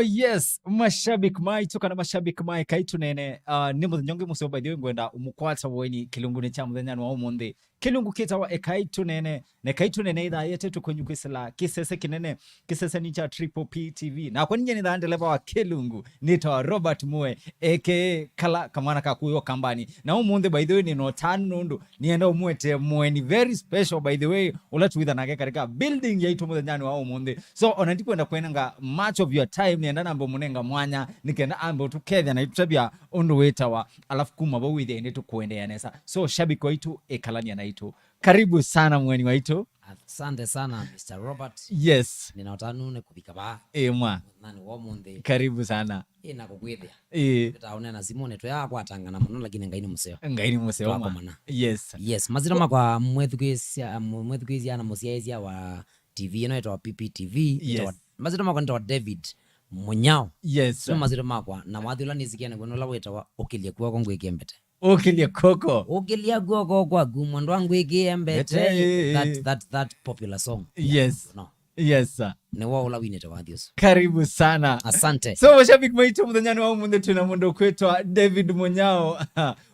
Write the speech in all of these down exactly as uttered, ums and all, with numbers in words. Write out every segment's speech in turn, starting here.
Yes, mashabiki maitũ kana mashabiki ma Ekai Tũneene, uh, nĩ mũthenya ũngĩ mũseo, by the way, ngwenda ũmũkwata ũeni kĩlungunĩ kya mũthenyanĩ wa ũmũnthĩ. Kĩlungu kĩtawa Ekai Tũneene, na Ekai Tũneene ĩthaa yete tũkwenyu kwĩsĩla kĩsese kĩnene, kĩseseni kya Triple P T V. Nakwa ninyie nĩthaa ndeleva wa kĩlungu, nĩtawa Robert Mue, A K A Kala Kamwana ka Kuyo Kambani. Na ũmũnthĩ, by the way, nĩna ũtanu nũndũ nĩenda ũmwete mũeni very special, by the way, ũla twĩtha nake katika building yaitũ mũthenyanĩ wa ũmũnthĩ. So, ona ndikwenda kwenanga much of your time, nĩenda nambe mũnenga mwanya, nĩkenda ambe ũtũkethya na itũtavya ũndũ wĩtawa, alafu kuma vau wĩthĩa ĩndĩ tũkũendeea nesa. So, shabiki waitũ, ĩkalania naitũ. Karibu sana, mũeni waitũ. Asante sana, Mister Robert. Yes. Nĩna ũtanu nĩ kũvika vaa. Ĩ mwa. Mũthenyanĩ wa ũmũnthĩ. Karibu sana. Ĩ na kũkwĩthĩa. Ĩ. Tũtaũnena simũnĩ, tũyakwatangana mũno, lakini Ngai nĩ mũseo. Ngai nĩ mũseo ma. Twakomana. Yes. Yes, masyĩtwa makwa mwĩthukĩĩsya, mũ-, mwĩthukĩĩsya na mũsyaĩĩsya wa T V ĩno ĩtawa P P T V, ĩtawa, yes, masyĩtwa makwa nĩtawa David Mũnyao. Yes. Nĩ masyĩtwa makwa, na wathi ũla nĩsikie nĩw'o nĩ ũla wĩtawa ũkĩlye kw'oko ngwĩkĩe mbete. Ũkĩlye kw'oko. Ũkĩlya kw'oko kwaku, mwendwa ngwĩkĩe mbete. Mbete, ĩ, ĩ. That, that, that popular song. Yes. No. Yes, sir. Nĩw'o ũla winĩte wathi ũsu. Karibu sana. Asante. So, mashabiki maitũ, mũthenyanĩ wa ũmũnthĩ twĩna mũndũ ũkwĩtwa David Mũnyao.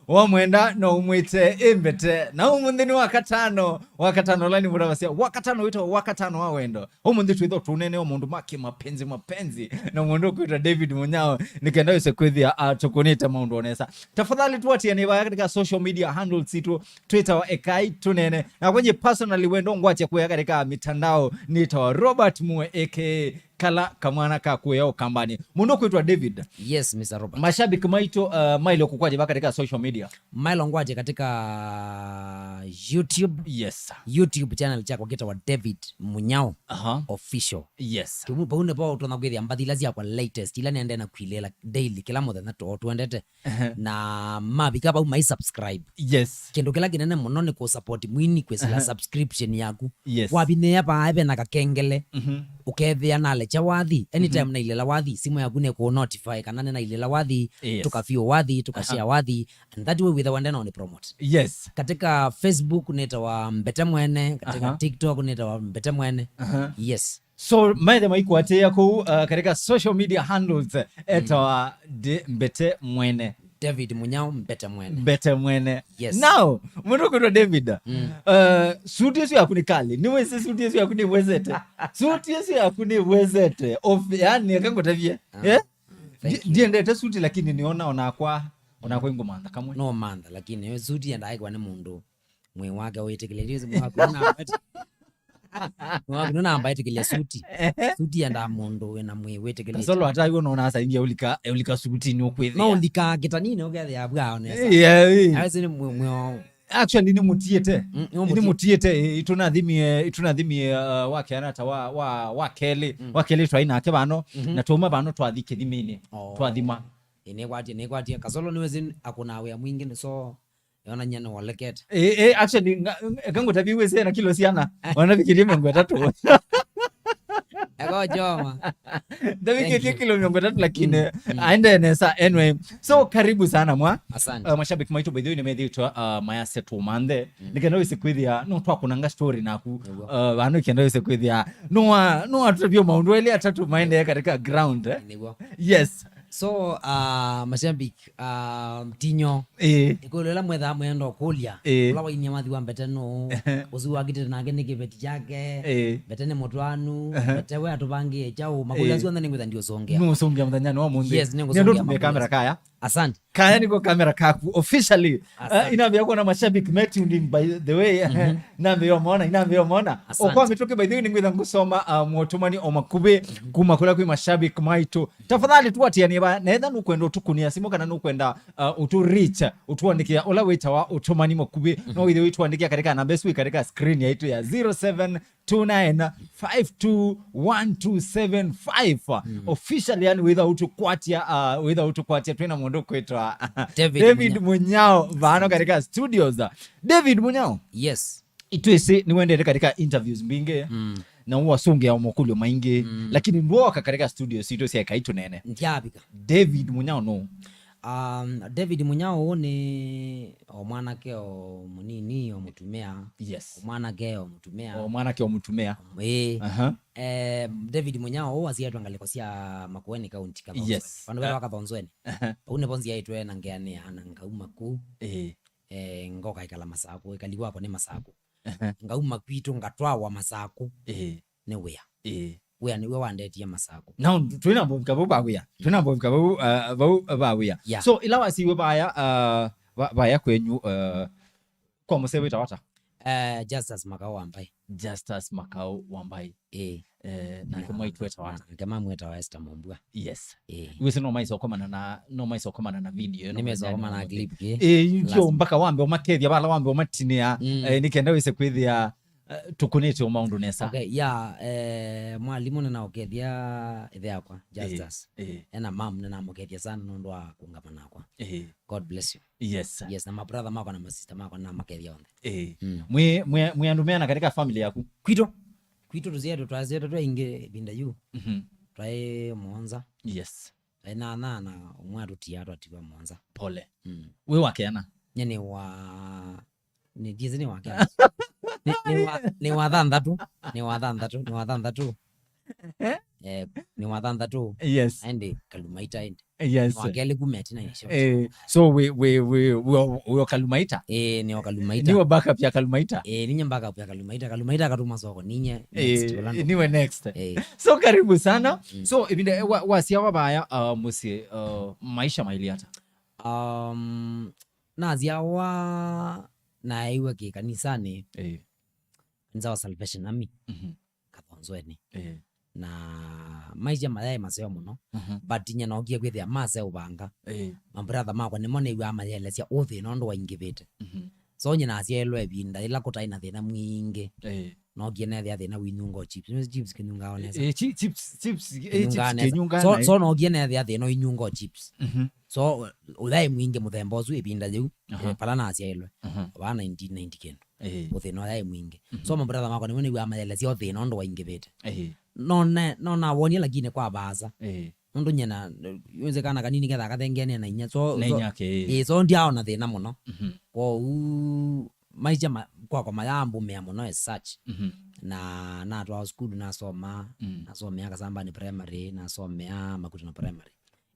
Wamwenda no ũmwĩte ĩmbete. Na ũmũnthĩ nĩ wakatano. Wakatano ũla nĩ mũtavasya. Wakatano wĩtawa wakatano wa wendo. Ũmũnthĩ twĩtha tũnene o mũndũ ma kĩmapenzi, mapenzi. Na mũndũ ũkwĩtwa David Mũnyao. Nĩkenda wĩse kwĩthĩa, ah, tũkũnĩte maũndũ o nesa. Tafadhali tuatiane vaya katika social media handles sitũ. Twĩtawa Ekai Tũneene. Na kwenye personally wendo ngwatya kuya katika mitandao nĩtawa Robert Mue A K A Kala Kamwana ka Kuya Ũkambani. Mũndũ ũkwĩtwa David. Yes, Mister Robert. Mashabiki maitũ, uh, maile kũkwatya va katika social media. Maile ngwatya katika YouTube. Yes, sir. YouTube channel chakwa kĩtawa David Mũnyao, aha, Official. Yes, sir. Kĩmu pau nĩpo ũtonya kwĩthĩa mbathi ila syakwa latest, ila nĩendee na kwilĩla daily, kĩla mũthenya to twendete. Ehe. Na mavika vau mai subscribe. Yes. Kĩndũ kĩla kĩnene mũno nĩ kũ support mwini kwĩsĩla, ehe, subscription yaku. Yes. Wavinyĩa vaa ve na kakengele, mhm, ũkethĩa nalekya wathi. Anytime, mhm, nailĩla wathi, simũ yaku nĩkũ notify kana nĩnailĩla wathi, yes, tũka view wathi, tũka, aha, share wathi, and that way wĩthĩwa ndena ũni promote. Yes. Katika Facebook nĩtawa Mbete Mwene, katika, aha, TikTok nĩtawa Mbete Mwene. Aha. Yes. So, maithe maikwatĩĩa kũu, uh, katika social media handles, eh, etawa, mm, Mbete Mwene. David Mũnyao Mbete Mwene. Mbete Mwene. Yes. Now, mũndũ ũkwĩtwa David, mm, uh, suti ĩsu yaku nĩ kali. Nĩwĩsĩ suti ĩsu yaku nĩwezete. Suti ĩsu yaku nĩwezete. Of, yani, eka ngũtavye. Ah, eh? Thank you. Ndi-, ndiendete suti, lakini nĩona onakwa, onakwa ingũmantha kamwe. No mantha, lakini suti yendaa ĩkwa nĩ mũndũ mwĩĩ wake wĩtĩkĩlĩtye. Mwĩ waku nũnamba ĩtĩkĩlya suti. Ehe. Suti yendaa mũndũ wĩna mwĩĩ wĩtĩkĩlĩtye. Solo ataiwe nona saidia ulika, ulika suti nĩ ũkwĩthĩa. No ulika kĩtaninĩ ũkethĩa vwao nesa. Yeah, yeah. Awesi nĩ mwĩĩ, mwĩĩ. Actually, nĩ mũtiĩte. Mm, nĩ mũtiĩte. Nĩ mũtiĩte, eh, ĩtũnathimie, ĩtũnathimie, uh, wa keana ta wa, wa, wa kelĩ. Mm. Wa kelĩ twaĩ nake vano, mhm, na twauma vano twathi kĩthiminĩ. Oh. Twathima. Ĩ, nĩkwatie, nĩkwatie. Kasolo nĩwĩsĩ akũnaa wĩa mwingĩ, nĩ so yonany'a nĩwolekete. Eh, eh, actually, nga-, eka ngũtavye wĩsĩ ena kilo siana. Wanavikirie mĩongo ĩtatũ. Eka ũjoma. Ndavikirie kilo mĩongo ĩtatũ, lakini, mm, mm, aende nesa. Anyway, so karibu sana mwa. Asante. Uh, mashabiki maitũ by the way nĩmethĩĩtwe, uh, mayase tũmanthe. Mm. Nĩkenda wĩsĩ kwĩthĩa, no twakũnanga story naku. Nĩguo. Uh, vano kenda wĩsĩ kwĩthĩa, no wa, no watũtavye maũndũ elĩ atatũ maendee katika ground, eh? Nĩguo. Yes. So, uh, mashabiki, uh, Mtinyo, ĩĩ, ĩkũlyo ĩla mwethaa mwenda ũkũlya, ĩĩ, ũla wainie wathi wa Mbete nũũ, ehe, ũsu wakitĩte nake nĩ kĩveti kyake, ĩĩ, Mbete nĩ mũtwaanu, ehe, Mbete we atũvangĩe kyaũ, makũlyo, ĩĩ, asu onthe nĩngwĩtha ndiũsũngĩa. Nũũsũngĩa mũthenyanĩ wa ũmũnthĩ. Yes, nĩngũsũngĩa. Nĩũndũ tũmĩe makũlyo. Kamera kaya. Asante. Kaya niko kamera kaku. Officially, asante, eh, inambia kuona mashabiki me tuned in by the way. Mhm. Inambia mona, inambia mona. Asante. Okwa mitoke by the way ningwitha ngusoma, uh, motũmani o makuvi, mhm, kuma kula kwi mashabiki maitu. Tafadhali tuatianie ba, na etha nukwenda utukunia simu kana nukwenda, uh, utu reach, utuandikia ula witawa utũmani makuvi. Mhm. No withe wituandikia katika namba isu katika screen yaitu ya zero seven two nine five two one two seven five. Mm. Officially, yani, without kwatia, uh, without kwatia, twina mũndũ kwitwa David David Munya-, Munyao, vano katika studios. David Munyao. Yes. Itwisi, nĩwendete katika interviews mbingĩ, mm, na uwasungia makulyo maingĩ, mm, lakini ndwoka katika studios sitũ sya Ekai Tũneene. Ndiavika. David Munyao no. Um, David Munyao nĩ o mwanake o mũnini, o mũtumĩa. Yes. O mwanake o mũtumĩa. O mwanake o mũtumĩa. Ĩĩ. Aha. Eh, David Munyao ũũ asiaĩtwe ngalĩko sya Makueni County, Kathonzweni. Yes. Vandũ vetawa Kathonzweni. Aha. Vau nĩvo nziaĩtwe na ngeanĩa na ngauma kũu. Ĩĩ. Eh, ngoka ĩkala Masaku, ĩkali wakwa nĩ Masaku. Aha. Ngauma kwitũ ngatwawa Masaku. Ĩĩ. Nĩ wĩa. Ĩĩ. Wĩa nĩw'o wandetie Masaku. Now, twĩna mbovika vau va wĩa. Twĩna mbovika vau, uh, vau va wĩa. Yeah. So, ila wasiwe vaya, uh, va-, vaya kwenyu, uh, kwa mũsee wĩtawa ata? Eh, Justus Makau Wambai. Justus Makau Wambai. Ĩĩ. Eh, nake mwaitweta wata? Nake mamwĩtawa Esther Mumbua. Yes. Ĩĩ. Wĩsĩ no maisokomana na, no maisokomana na video ĩno. Nĩmesokomana na clip kĩ. Eh, ndio mpaka wambe ũmakethia, vala wambe ũmatinĩa. Mm. Eh, nĩ kenda wĩse kwĩthĩa, eh, tũkũnĩte o maũndũ nesa. Okay, ya, eh, mwalimũ nĩnaũkethia ĩthe yakwa, Justus. Eh, eh. Ena mam nĩnamũkethia sana nũndũ wa kũngama nakwa. Eh. God bless you. Yes, sir. Yes, na mabrother makwa na masister makwa nĩnamakethia onthe. Eh. Mm. Mwĩ, mwĩ, mwĩ andũ meana katika family yaku? Kwitũ. Kwitũ tũsietwe, twasyetwe twaingĩ ĩvinda yu. Mhm. Twaĩ mũonza. Yes. Twaĩ na ana na ũmwe atũtia twatiwa mũonza. Pole. Mm. Wĩ wa keana? Nye nĩ wa, nĩ, ndiĩsĩ nĩ wa keana. Nĩ, nĩ wa, nĩ wa thanthatũ. Nĩ wa thanthatũ. Nĩ wa thanthatũ. Eh? Eh, nĩ wa thanthatũ. Yes. Aende Kalumaita ende. Yes. Nĩ wa kelĩ kuma ĩtina icio. Eh, so we, we, we, we, we Kalumaita? Eh, nĩ wa Kalumaita. Nĩ wa backup ya Kalumaita? Eh, ninye backup ya Kalumaita. Kalumaita akatuma soko, ninye next, eh, Orlando. Niwe next. Eh. So karibu sana. Mm. So, ĩvinda, eh, wa, wasyawa vaya, uh, mũsyĩ, uh, maisha mailyĩ ata? Um, nasyawa naeiwe kĩ kanisanĩ. Eh. Nza wa Salvation Army. Mhm. Kathonzweni. Eh. Na maisha mayaĩ maseo mũno. Mhm. But nye nookie kwĩthĩa maseũvanga. Eh. Mabrother makwa nĩmo nĩw'aa mayelesya ũthĩna ũndũ waingĩvĩte. Mhm. So nye nasyaĩlwe ĩvinda yĩla kũtaĩ na thĩna mwingĩ. Eh. Nookie neethĩa thĩna ũinyunga o chips. Nĩwĩsĩ chips kĩnyungaa o nesa? Eh, chi-, chips, chips, eh, kĩnyungaa chips nesa. Kĩnyungaa so, naĩ. So nookie neethĩa thĩna ũinyunga o chips. Mhm. So ũyaĩ mwingĩ mũthemba ũsu ĩvinda yĩu, aha, eh, pala nasyaĩlwe. Aha. Wa nineteen ninety kĩndũ. Ĩĩ. Ũthĩna ũyaĩ mwingĩ. Mhm. So mabrother makwa nĩmo nĩw'aa mayelesya ũthĩna ũndũ waingĩvĩte. Ĩĩ. No ne-, no nawonie lakini kwa vaasa. Ĩĩ. Nũndũ nyie na, yũnze kana kanini kethaa kathengeanĩa na inya. So, na so, inyake, ĩĩ. Ĩĩ, so ndyaona thĩna mũno. Mhm. Kwoou maisha ma-, kwakwa mayaambũmĩa mũno as such. Mhm. Na natwawa sukulu nasoma, mm, nasomea Kasambani Primary, nasomea Makutano Primary.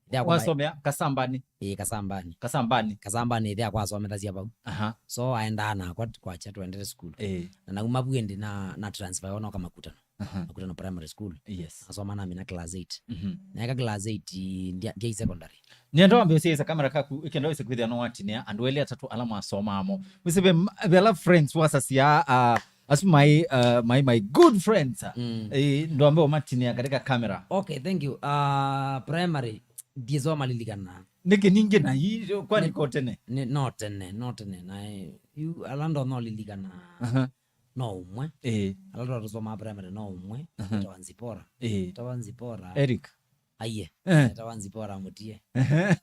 Ĩthe yakwa ma- Wasomea Kasambani? Ĩĩ, Kasambani. Kasambani? Kasambani ĩthe yakwa asomethasya vau. Aha. So aendaa nakwa t-, kwakya twendete sukulu. Ĩĩ. Na nauma vu ĩndĩ na, na transfer ona Makutano. Aha. Makutano Primary School. Yes. Nasoma namina class eight. Mhm. Naeka class eight ndia-, ndiai secondary. Nĩenda wambe ũsyaĩĩsya kamera kaku, ĩkenda wĩse kwĩthĩa no watinĩa andũ elĩ atatũ ala mwasomaa mo. Wĩsĩ ve m-, ve ala friends wasasya, ah, asu my, uh, my, my good friends. Mm. Eh, ndwambe ũmatinĩa katika kamera. Okay, thank you. Uh, primary, ndiĩsoma lilikana. Nĩkĩ ningĩ na hii, kwani nĩ-, ko tene? Nĩ, no tene, no tene. Na, eh, yu, ala ndo no lilikana. Aha. No ũmwe. Eh. Ala ndo tũsomaa primary no ũmwe. Aha. Etawa Nzipora. Eh. Etawa Nzipora. Eric. Aiye. Eh. Etawa Nzipora Mutie. Ehe.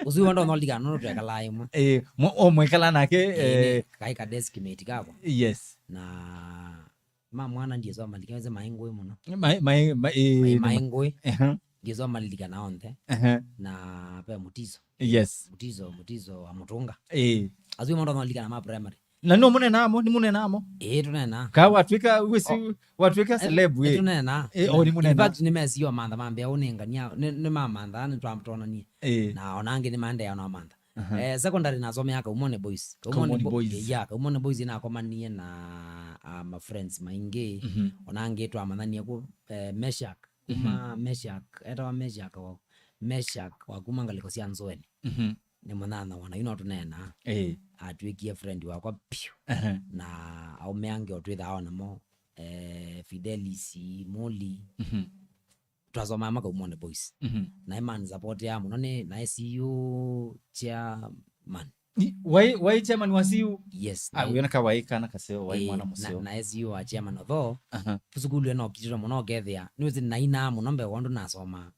Ũsu wendo no lilikana no twekalaa ĩmwe. Eh, mwe-, o mwekala nake, eh, eh, kaĩ ka desk mate kakwa. Yes. Na ma mwana ndiĩsoma lilikana, wĩsĩ maĩ ngũĩ mũno. Maĩ, maĩ, ma-, ĩĩ, maĩ, nĩ ma-, maĩ ngũĩ. Ehe. Ndiĩsoma lilikana onthe. Ehe. Na ve Mutiso. Yes. Mutiso, Mutiso wa Mũtũnga. Ĩĩ. Asu maũndũ no lilikana ma primary. Na no mũnenamo, nĩ mũnenamo? Ĩĩ, tũnenaa. Ka watwĩka, wĩsĩ, o, watwĩka eh, celeb, eh, ĩ. Tũnenaa. Ĩ, o, nĩ mũnenaa. In fact, nĩmesio mantha mambĩa ũnengania, nĩ, nĩ mamantha, nĩ twamtonanie. Ĩĩ. Na ona angĩ nĩmaendeea na mantha. Aha. Eh, secondary nasomea Kaumone Boys. Kaumone Kaumone Bo-, Boys. Yeah, Kaumone Boys nakomanie na, ah, ma friends maingĩ. Mhm. Ona angĩ twamanyanie ku, eh, Meshak. Kuma, mhm, Meshak, etawa Meshak wa, Meshak wa kuma ngalĩko sya Nzũeni. Mhm. Nĩ mũnyanyawa na yu no tũneenaa. Ĩĩ. Atw'ĩkie friend wakwa piũ. Aha. Na aũme angĩ o twĩthaa o namo, eh, Fidelis, Muli. Mhm. Twasomaa Makaumone Boys. Mhm. Naĩ man supportea mũno nĩ, naĩ C U chairman. Ni, waĩ, waĩ chairman wa C U? Yes, ah, naĩ. Wĩona ka waĩ kana kaseo, waĩ, ĩĩ, mwana mũseo. Na, naĩ C U wa chairman, although, aha, sukulu ĩno kitĩtwe mũno ũkethĩa, nĩwĩsĩ nainaa mũno mbee wa ũndũ nasomaa.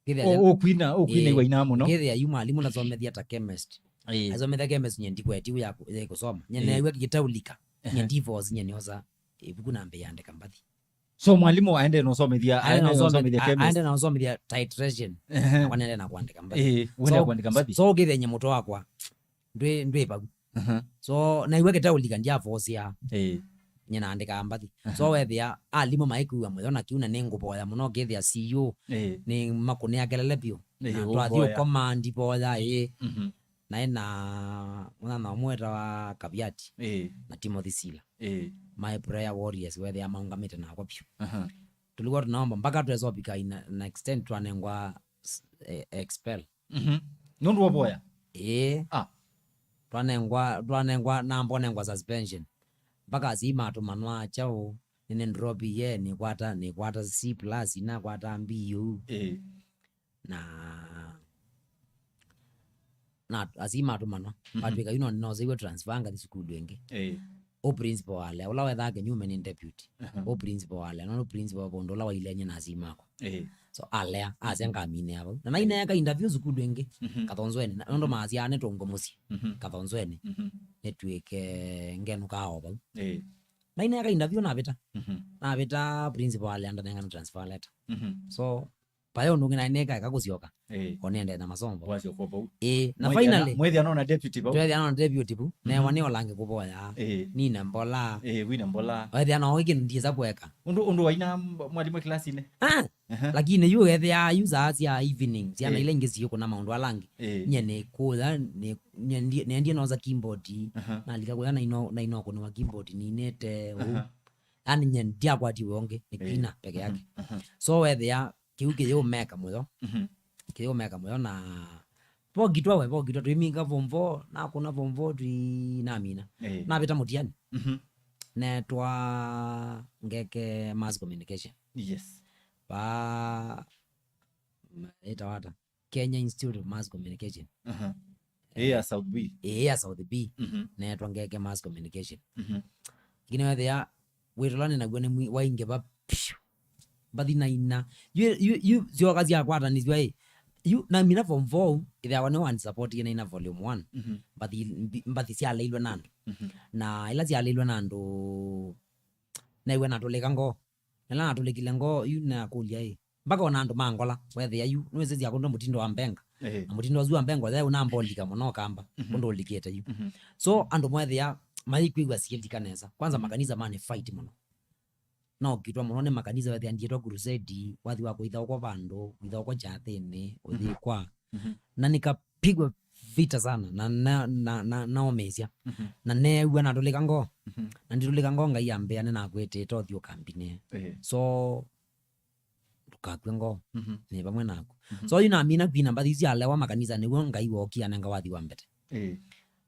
Kĩthĩa, o, ũkwina, ũkwina, ĩĩ, iwainaa mũno. Kĩthĩa yu mwalimũ ndasomethia ta chemist. Ĩĩ. Asomethia chemist nye ndikweti ya ku-, ya kusoma. Nye, ĩĩ, neew'a kĩtaulika. Ehe. Nye divorce nye niosa ibuku na mbee andĩka mbathi. So mwalimũ aende na ũsomethia, aende na ũsomethia chemist. Aende na ũsomethia titration. Ehe. Nakwa nende na kuandĩka mbathi. Ĩĩ, wenda kuandĩka mbathi. So, so ũkĩthĩa nye mũtwe wakwa ndwĩ, ndwĩ vau. Aha. So, naigua kĩteũlika ndyafosia. Ĩĩ. Nye naandĩkaa mbathi. Aha. So, wethĩa alimũ maikwĩw'a mũyo na kĩu, na nĩngũvoya mũno ũkĩthĩa C E O Ĩĩ. Nĩ makũnĩa kelele vyũ. Ĩĩ, na twathi ũvoya. Ũkoma ndivoya, ĩĩ. Mhm. Naĩ na mũnyanya ũmwe wetawa Kaviati Ĩĩ. Na Timothy Sila. Ĩĩ. My prayer warriors, wethĩa maũngamĩte nakwa vyũ. Aha. Tulikuwa tunaomba mpaka twesovika in an extent twanengwa s-, eh, expel. Mhm. Nũndũ wa voya? Ĩĩ. Ah. Twanengwa, twanengwa, namba ũnengwa suspension. Mpaka asyai matũmanwa kyaũ, nĩnĩ drop ye, nĩkwata, nĩkwata C plus, inakwata B ũu. Ĩĩ. Na, na asyai matũmanwa. Mhm. Matwĩka, yu no nĩnoseiwe transfer ngathi sukulu ĩngĩ. Ĩĩ. Ũ principal alea, ũla wethaa kĩnyume nĩ deputy. Aha. Ũ principal alea, nũndũ principal vũndũ ũla wailenie na asyai makwa. Ĩĩ. So alea, asya ngaminĩa vau. Na naineeka interview sukulu ĩngĩ, Mhm. Kathonzweni. Na nũndũ Mhm. maasyaa nĩtũngwe mũsyĩ, Mhm. Kathonzweni. Mhm. Nĩtw'ĩke ngenũkaa o vau. Ĩĩ. Naineeka interview navĩta. Mhm. Navĩta principal alea ndanengana transfer letter. Mhm. So, Vaya ũndũ ũngĩ naĩ nĩka eka kũsyoka. Ĩĩ. O nĩendee na masomo. Wasyoka vau. Ĩĩ, na mwĩthĩa na, finally, mwĩthĩa no na deputy vau. Twethĩa no na deputy vau. Mhm. Newa nĩ olange kũvoya. Ĩĩ. Nina mbola. Ĩĩ, wina mbola. Wethĩa no ĩkĩ ndiĩsa kweka. Ũndũ, ũndũ waina mwalimũ class-inĩ? Ah! Aha. Lakini yu wethĩa yu saa sya evening, syana Ĩĩ. Ila ingĩ siũkũna maũndũ ala angĩ. Ĩĩ. Nye nĩ kũya, nĩ, nĩendie, nĩendie nosa keyboard. Aha. Nalika kũya naino, naino kũnĩwa keyboard, ninĩte ũu. Aha. Yaani nye ndiakwatiwe ũngĩ, nĩ Ĩĩ. Cleaner peke yake. Mhm. Mhm. So wethĩa kĩu kĩyĩũmeka mũyo. Mhm. Kĩyĩũmeka mũyo na vokitwa we, vokitwa twĩminga form four, nakũna form four twĩ namina. Ĩĩ. Navĩta mũtiani. Mhm. Netwa ngeke mass communication. Yes. Va, ĩtawa ata? Kenya Institute of Mass Communication. Aha. Ĩĩ ya South B. Ĩĩ ya South B. Mhm. Netwa ngeke mass communication. Mhm. Lakini wethĩa wĩtola nĩ naw'o nĩ mwi-, waingĩva piũ. Mbathi naina. Yu, yu, yu syoka syakwatanĩthw'a ĩ. Yu namina form four, ĩthĩawa nĩ wandisapoti naina volume one. Mhm. Mbathi, mbi-, mbathi syaleilwe na andũ. Mhm. Na ila syaleilwe na andũ, new'a natũlĩka ngoo. Na ĩla natũlĩkile ngoo, yu nakũlya ĩ. Mpaka ona andũ mangola, wethĩa yu, nĩwĩsĩ syakũndwa mũtindo wa mbenga. Ĩĩ. Na mũtindo ũsu wa mbenga, ũyaĩ ũnambolika mũno kamba, Mhm. Ũndũ ũlikĩte yu. Mhm. So, andũ mwethĩa, maikwĩw'a siĩlika nesa. Kwanza Mhm. Makanisa manĩ fight mũno. No kitwa mũno nĩ makanisa wethĩa ndiĩtwa crusade, wathi wa kũitha ũko vandũ, kũitha ũko kyathĩnĩ, ũthi Mhm. Kwa. Mhm. Na nikapigwa vita sana, na, na, na, na, naomĩsya. Mhm. Na neew'a natũlĩka ngoo. Mhm. Na nditũlĩka ngoo Ngai ambĩa nĩnakwĩtĩte ũthi ũkambinĩe. Ĩĩ. So, ndũkakw'e ngoo. Mhm. Nĩ vamwe naku. Mhm. So, yu namina kwina mbathi isu syalewa makanisa nĩw'o Ngai wookie anenga wathi wa mbete. Ĩĩ.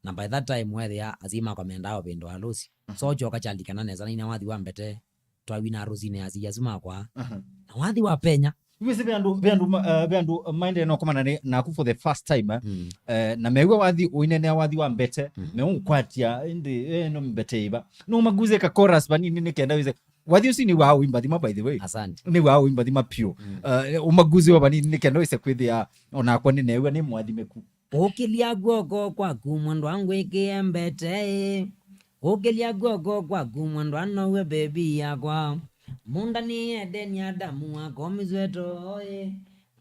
Na by that time, wethĩa asyai makwa mendaa ũvĩndũa alũsi. Mhm. So, kyoka kyalikana nesa naina wathi wa mbete, twawina arũsinĩ ya asyai asu makwa. Aha. Na wathi wa penya. Wĩsĩ ve andũ, ve andũ ma-, eh, ve andũ maendee no kũmana nĩ, naku for the first time, eh? Mm. Eh, na mew'a wathi ũinenea wathi wa mbete, Mm. meũkwatya, ĩndĩ, eh, no mbete ĩva. No ũmaguze ka chorus vanini nĩ kenda wĩse. Wathi ũsu nĩ wa ũimba thima, by the way. Asante. Nĩ wa ũimba thima piũ. Mm. Eh, ũmaguze wa vanini nĩ kenda wĩse kwĩthĩa onakwa nĩ neew'a nĩ mwathimĩku. Ũkĩlya kw'oko kwaku, mwendwa, ngwĩkĩe mbete ĩ. Ũkĩlya kw'oko kwaku, mwendwa, nowe bebi yakwa. Mũndũ nĩ Edeni, Adamu akomĩswe toĩ.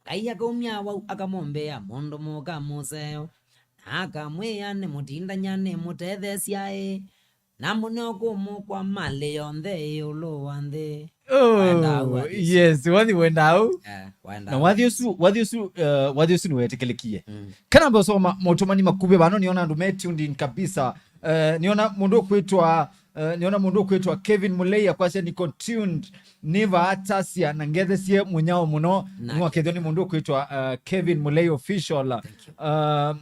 Ngai akaumya vau, akamombea mũndũ mũka mũseo. Na akamwĩa, nĩ mũtindany'a, nĩ mũtetheesya ĩ. Na mũneo kũmũkwa malĩ yonthe ĩũlũ wa nthĩ. Oh, Waenda au wathi ũsu. Yes, wathi wenda au. Eh, waenda Na au wathi wathi ũsu, wathi ũsu, eh, wathi ũsu nĩwetĩkĩlĩkie. Mm. Kana mbosoma motũmani makuvĩ vano nĩona andũ me tuned in kabisa. Eh, nĩona mũndũ ũkwĩtwa, eh, nĩona mũndũ ũkwĩtwa Kevin Mulei akwasya niko tuned. Nĩ vaa Tasia na ngethesie mũnyao mũno. Nake. Nĩwakethwa nĩ mũndũ ũkwĩtwa, eh, Kevin Mulei Official. Thank you. Um,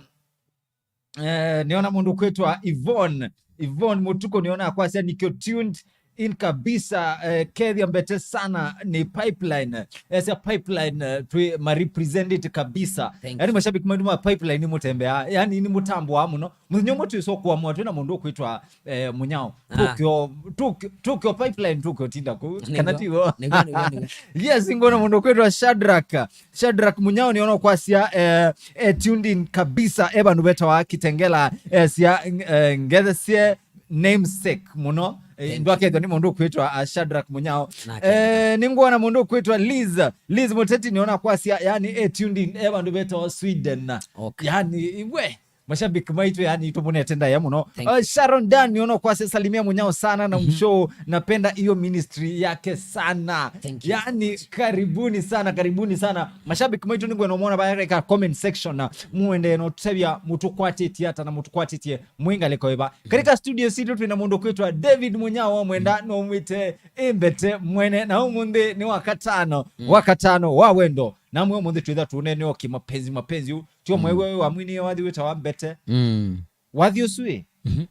Eh, nĩona mũndũ kwĩtwa Yvonne. Yvonne Mũtuko nĩona akwasya nikyo tuned in kabisa, eh, kethya mbete sana nĩ Pipeline. Esya Pipeline, eh, twĩ ma represent it kabisa. Thank Yaani you. Mashabiki maitũ ma Pipeline nĩ mũtembea. Yaani nĩ mũtambũa mũno. Mũthenya ũmwe twĩsokũamũa twĩ na mũndũ ũkwĩtwa, eh, Mũnyao. Ah. Tũkyo, tũkyo, tũkyo Pipeline tũkyo tinda kũu. Nĩguo, kana tiwo? Nĩguo, nĩguo, nĩguo. Yes, ngona mũndũ kwĩtwa Shadrack. Shadrack Mũnyao nĩona kwasya, eh, eh, tuned in kabisa, e vandũ vetawa Kitengela, eh, sya, eh, ngethesie namesake mũno. Eh, Thank you. Ndwakethwa nĩ mũndũ ũkwĩtwa, ah, Shadrack Mũnyao. Nake. Eh, nĩngwona mũndũ ũkwĩtwa Liz. Liz Mũteti nĩona kwasya, yani, eh, tuned in, e vandũ vetawa Sweden. Okay. Yani, we, Mashabiki maitũ, yani, tũmũnete ndaĩa mũno. Thank Uh, you. Sharon Dan, nĩona kwase salimia Mũnyao sana na Mhm. mshow, napenda hiyo ministry yake sana. Thank you so Yani, much. Karibuni sana, karibuni sana. Mashabiki maitũ nĩngwenda mũona vaya katika comment section na mũendee na ũtũtavya mũtũkwatĩtye ata na mũtũkwatĩtye mwĩ ngalĩko ĩva. Katika studio sitũ twĩna mũndũ kwĩtwa David Mũnyao wa Mwenda, no mwĩte ĩ Mbete mwene, na ũmũnthĩ nĩ wa katano, Mm. wa katano wa wendo. Na mwe ũmũnthĩ twĩtha tũũneenea o kĩmapenzi, mapenzi ũ. Tio Mm. mwewe wa mwini wathi wĩtawa Mbete. Mm. Wathi ũsu ĩ? Mhm.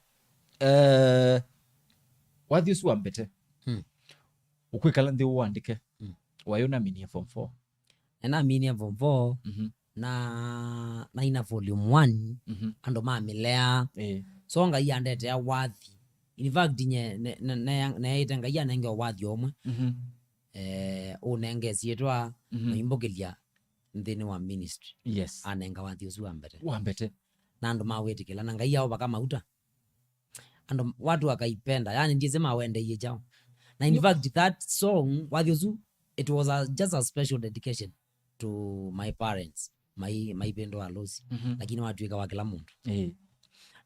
Eh, wathi ũsu wa Mbete. Mm. Ũkwĩkala nthĩ ũandĩke. Mm. Waĩ ũnaminie form four. Nĩnaminie form four, Mhm. na naina volume one, Mhm. andũ mamĩlea. Eh. So Ngai andetea wathi. In fact, nye, ne, ne, ne, neĩte Ngai anenge o wathi ũmwe. Mhm. Eh, ũnenge syĩtwa, Mhm. maimbũkĩlya nthĩnĩ wa ministry. Yes. Anenga wathi ũsu wa Mbete. Wa Mbete. Na andũ mawĩtĩkĩla, na Ngai aũvaka mauta. Andũ, watu wakaipenda, yani, ndiĩsĩ mawendeiye kyaũ. Na in Nĩ- fact, that song, wathi ũsu, it was a, just a special dedication to my parents, mai, maipendwa Alosi. Mhm. Lakini watwĩka wa kĩla mũndũ. Eh.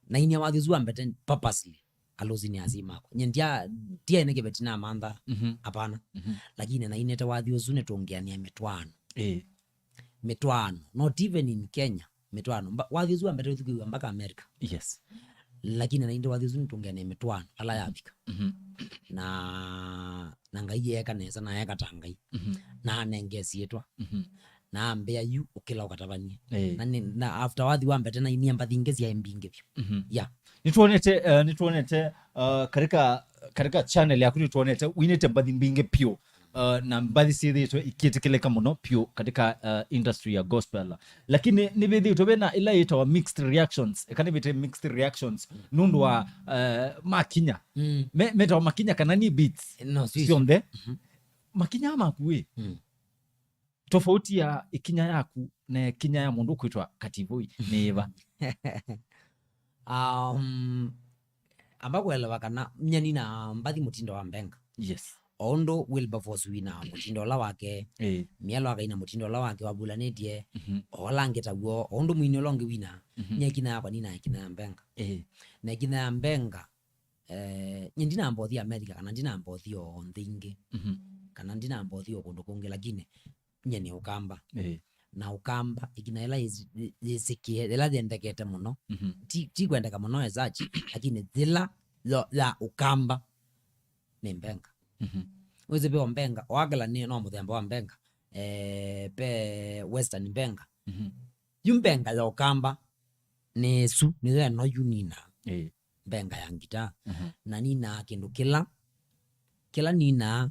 Na inia wathi ũsu wa Mbete purposely, Alosi nĩ asyai makwa. Nye ndia, ndiaene kĩveti na mantha, Mhm. hapana. Mhm. Lakini nainĩte wathi ũsu nĩtũngeanĩa mĩtwaano. Eh. Mĩtwaano. Not even in Kenya. Mĩtwaano. Mba-, wathi ũsu wa Mbete ũthukĩwa mpaka America. Yes. Lakini nainĩte wathi ũsu nĩtũngeanĩa mĩtwaano ala yavika. Mhm. Na, na Ngai eeka nesa, na eeka ta Ngai. Mhm. Na anenge syĩtwa. Mhm. Na ambĩa yu ũkĩla ũkatavanie. Eh. Na nĩ, na after wathi wa Mbete nainie mbathi ingĩ syaĩ mbingĩ vyũ. Mhm. Yeah. Nĩtwonete, eh, nĩtwonete, eh, katika, katika channel yaku nĩtwonete winĩte mbathi mbingĩ pyũ. Uh, na mbathi syĩthĩĩtwe ikĩtĩkĩlĩka mũno pyũ katika, uh, industry ya gospel. Lakini nĩvĩthĩĩtwe vena ila yĩtawa mixed reactions, eka nĩvĩte mixed reactions, nũndũ wa, uh, makinya. Mm. Me-, metawa makinya kana ni beats No, si syonthe. Mhm. Makinya maku ĩ. Mm. Tofauti ya ĩkinya yaku na ĩkinya ya mũndũ ũkwĩtwa Kativoi nĩ ĩva? Um, amba kũelewa kana nye nina mbathi mũtindo wa Mbenga. Yes. O ũndũ Wilberforce wina mũtindo ũla wake, Eh. Mialo akaina mũtindo ũla wake wavulanĩtye, Mhm. o ũla angĩ taw'o, o ũndũ mwini ũla ũngĩ wina, Mhm. nye ĩkinya yakwa nina ĩkinya ya Mbenga. Eh. Na ĩkinya ya Mbenga, eh, nye ndinambothi America, kana ndinambothi o nthĩ ingĩ, Mhm. kana ndinambothi o kũndũ kũngĩ, lakini nye nĩ Ũkamba. Eh. Na Ũkamba, ĩkinya yĩla yĩsi-, yĩ-, yĩsĩkĩe, yĩla yendekete mũno, Mhm. ti, ti kwendeka mũno as such, lakini yĩla yo, ya Ũkamba nĩ Mbenga. Mhm. Wĩsĩ ve o Mbenga, o akĩla nĩ no mũthemba wa Mbenga, eh, ve Western Mbenga. Mhm. Yu Mbenga ya Ũkamba nĩ ĩsu, nĩyo ĩno yu nina. Eh. Mbenga ya ngitaa. Mhm. Na ninaa kĩndũ kĩla, kĩla ninaa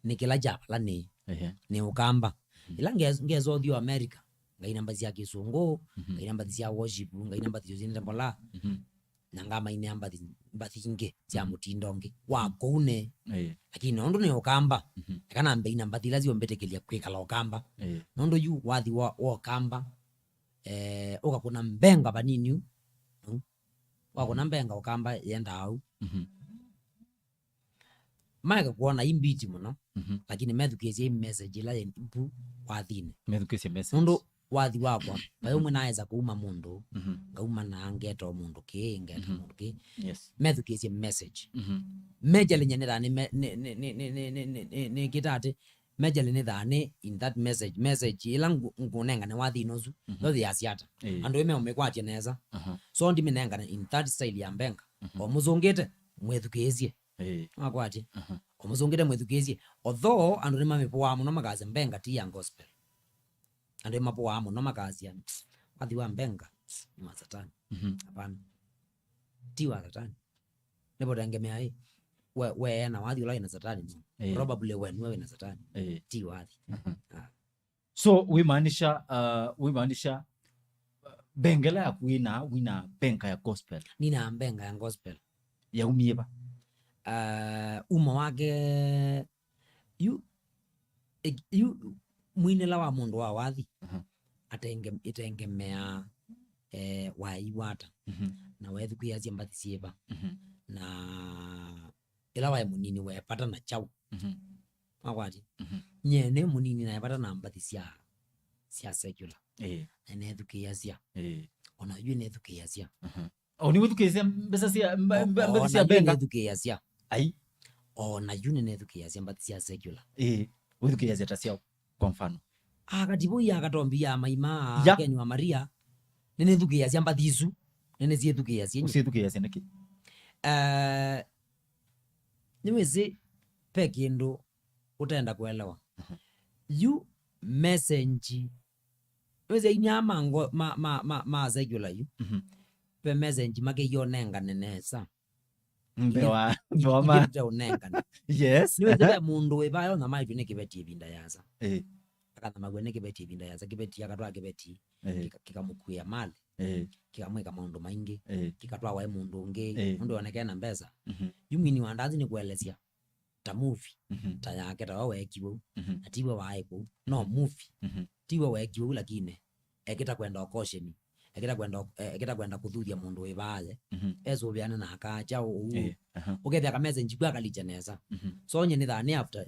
nĩ kĩla kya vala nĩ, Ehe. nĩ Ũkamba. Mhm. Ĩla nge-, ngesa ũthi o America, ngaina mbathi sya Kĩsũngũ, Mhm. ngaina mbathi sya worship, ngaina mbathi syosĩ nĩ tembola, Mhm. na ngamainĩa mbathi, mbathi ingĩ sya Mhm. mũtindo ũngĩ. Wa Mhm. kũu nĩ. Eh. Lakini nũndũ nĩ Ũkamba, Mhm. eka nambe ina mbathi ila syũmbĩtĩkĩlya kwĩkala Ũkamba. Eh. Nũndũ yu wathi wa, wa Ũkamba, eh, ũkakũna Mbenga vanini u. Mm. Wakũna Mhm. Mbenga Ũkamba yendaa au. Mhm. Maeka kwona i mbiti mũno, Mhm. lakini methukĩĩsye i message ĩla yĩ mbu wathinĩ. Methukĩĩsye message. Nũndũ wathi wakwa, vai ũmwe naesa kũuma mũndũ, Mhm. ngauma na ngeta o mũndũ kĩ, ngeta Mhm. mũndũ kĩ. Yes. Methukĩĩsye message. Mhm. Majorly nye nĩthaa nĩ me-, nĩ, nĩ, nĩ kĩta atĩ, majorly nĩthaa nĩ in that message. Message ĩla ngũ-, ngũnengane wathinĩ ũsu, Mhm. yo yĩasya ata? Eh. Andũ ĩ meũmĩkwatya nesa. Aha. So ndimĩnengane in that style ya Mbenga. Mhm. O mũsũngĩte, mwĩthukĩĩsye. Eh. Nĩwakwatya? Aha. O mũsũngĩte mwĩthukĩĩsye. Although andũ nĩmamĩpũaa mũno makasya Mbenga ti ya gospel. Andũ nĩmapũaa mũno makasya, "Wathi wa Mbenga nĩ wa Satani." Mhm. Hapana. Ti wa Satani. Nĩvo tengemea ĩ, we, we na wathi ũla wĩna Satani nĩ. Eh. Probably we nĩwe wĩna Satani. Eh. Ti wathi. Aha. Ah. So, wĩmaanisha, uh, wĩmaanisha, uh, Mbenga ĩla yaku wĩna, wĩna Mbenga ya gospel? Nina Mbenga ya gospel. Yaumie va? Uh, umo wake, yu, ĩ-, yu, mwinĩla wa mũndũ wa wathi, Mhm. atenge-, ĩtengemeaa, eh, waiwata, Mhm. na wethukĩĩasya mbathi syĩva, Mhm. na ĩla waĩ mũnini weepata na kyaũ. Mhm. Nĩwakwatya? Mhm. Nyie nĩ mũnini naepata na mbathi sya, sya secular. Ĩĩ. Na nethukĩĩasya. Ĩĩ. Ona yu nĩthukĩĩasya. Mhm. O nĩ wĩthukĩĩsya mbesa sya mba- mba- mbathi sya benga? Nĩthukĩĩasya. Ai. Ona yu nĩnĩthukĩĩasya mbathi sya secular. Ĩĩ, wĩthukĩĩasya ta syaũ kwa mfano? Akatibu ya Katombi ya Maima, Ya. Ken wa Maria, nĩnĩthukĩĩasya mbathi isu. Nĩnĩsyĩthukĩĩasya nyie. Ũsyĩthukĩĩasya nĩkĩ? Eh, nĩwĩsĩ ve kĩndũ ũtenda kũelewa. Mhm. Yu message, nĩwĩsĩ ainia ma ngo- ma- ma- ma- ma secular yu. Mhm. Ve message makĩie ũnengane nesa. Mbee wa mbee wa ma- Ingĩ tũteũnengane. Yes. Nĩwĩsĩ ve mũndũ wĩ vaya ona maitũ nĩ kĩveti ĩvinda yasa. Eh. Akathamaw'a nĩ kĩveti ĩvinda yasa, kĩveti akatwaa kĩveti. Eh. Kĩka- kĩkamũkuĩa mali. Eh. Kĩkamwĩka maũndũ maingĩ. Eh. Kĩkatwawa ĩ mũndũ ũngĩ. Eh. Mũndũ onekene na mbesa. Mhm. Yu mwini wa ndathi nĩ kũelesya ta movie, mhm, ta yake, ta wa weekiwe ũu. Mhm. Na tiwe waĩ kũu. No, mhm, movie. Mhm. Tiwe weekiwe ũu, lakini ekĩta kwenda okosheni, ekĩta kwenda, ekĩta kwenda kũthuthya mũndũ wĩ vaaye. Mhm. Esũvĩane na akakya ũu. Eh, aha. Ũkethĩa ka message kwa kalicha nesa. Mhm. So nye nĩ thane after,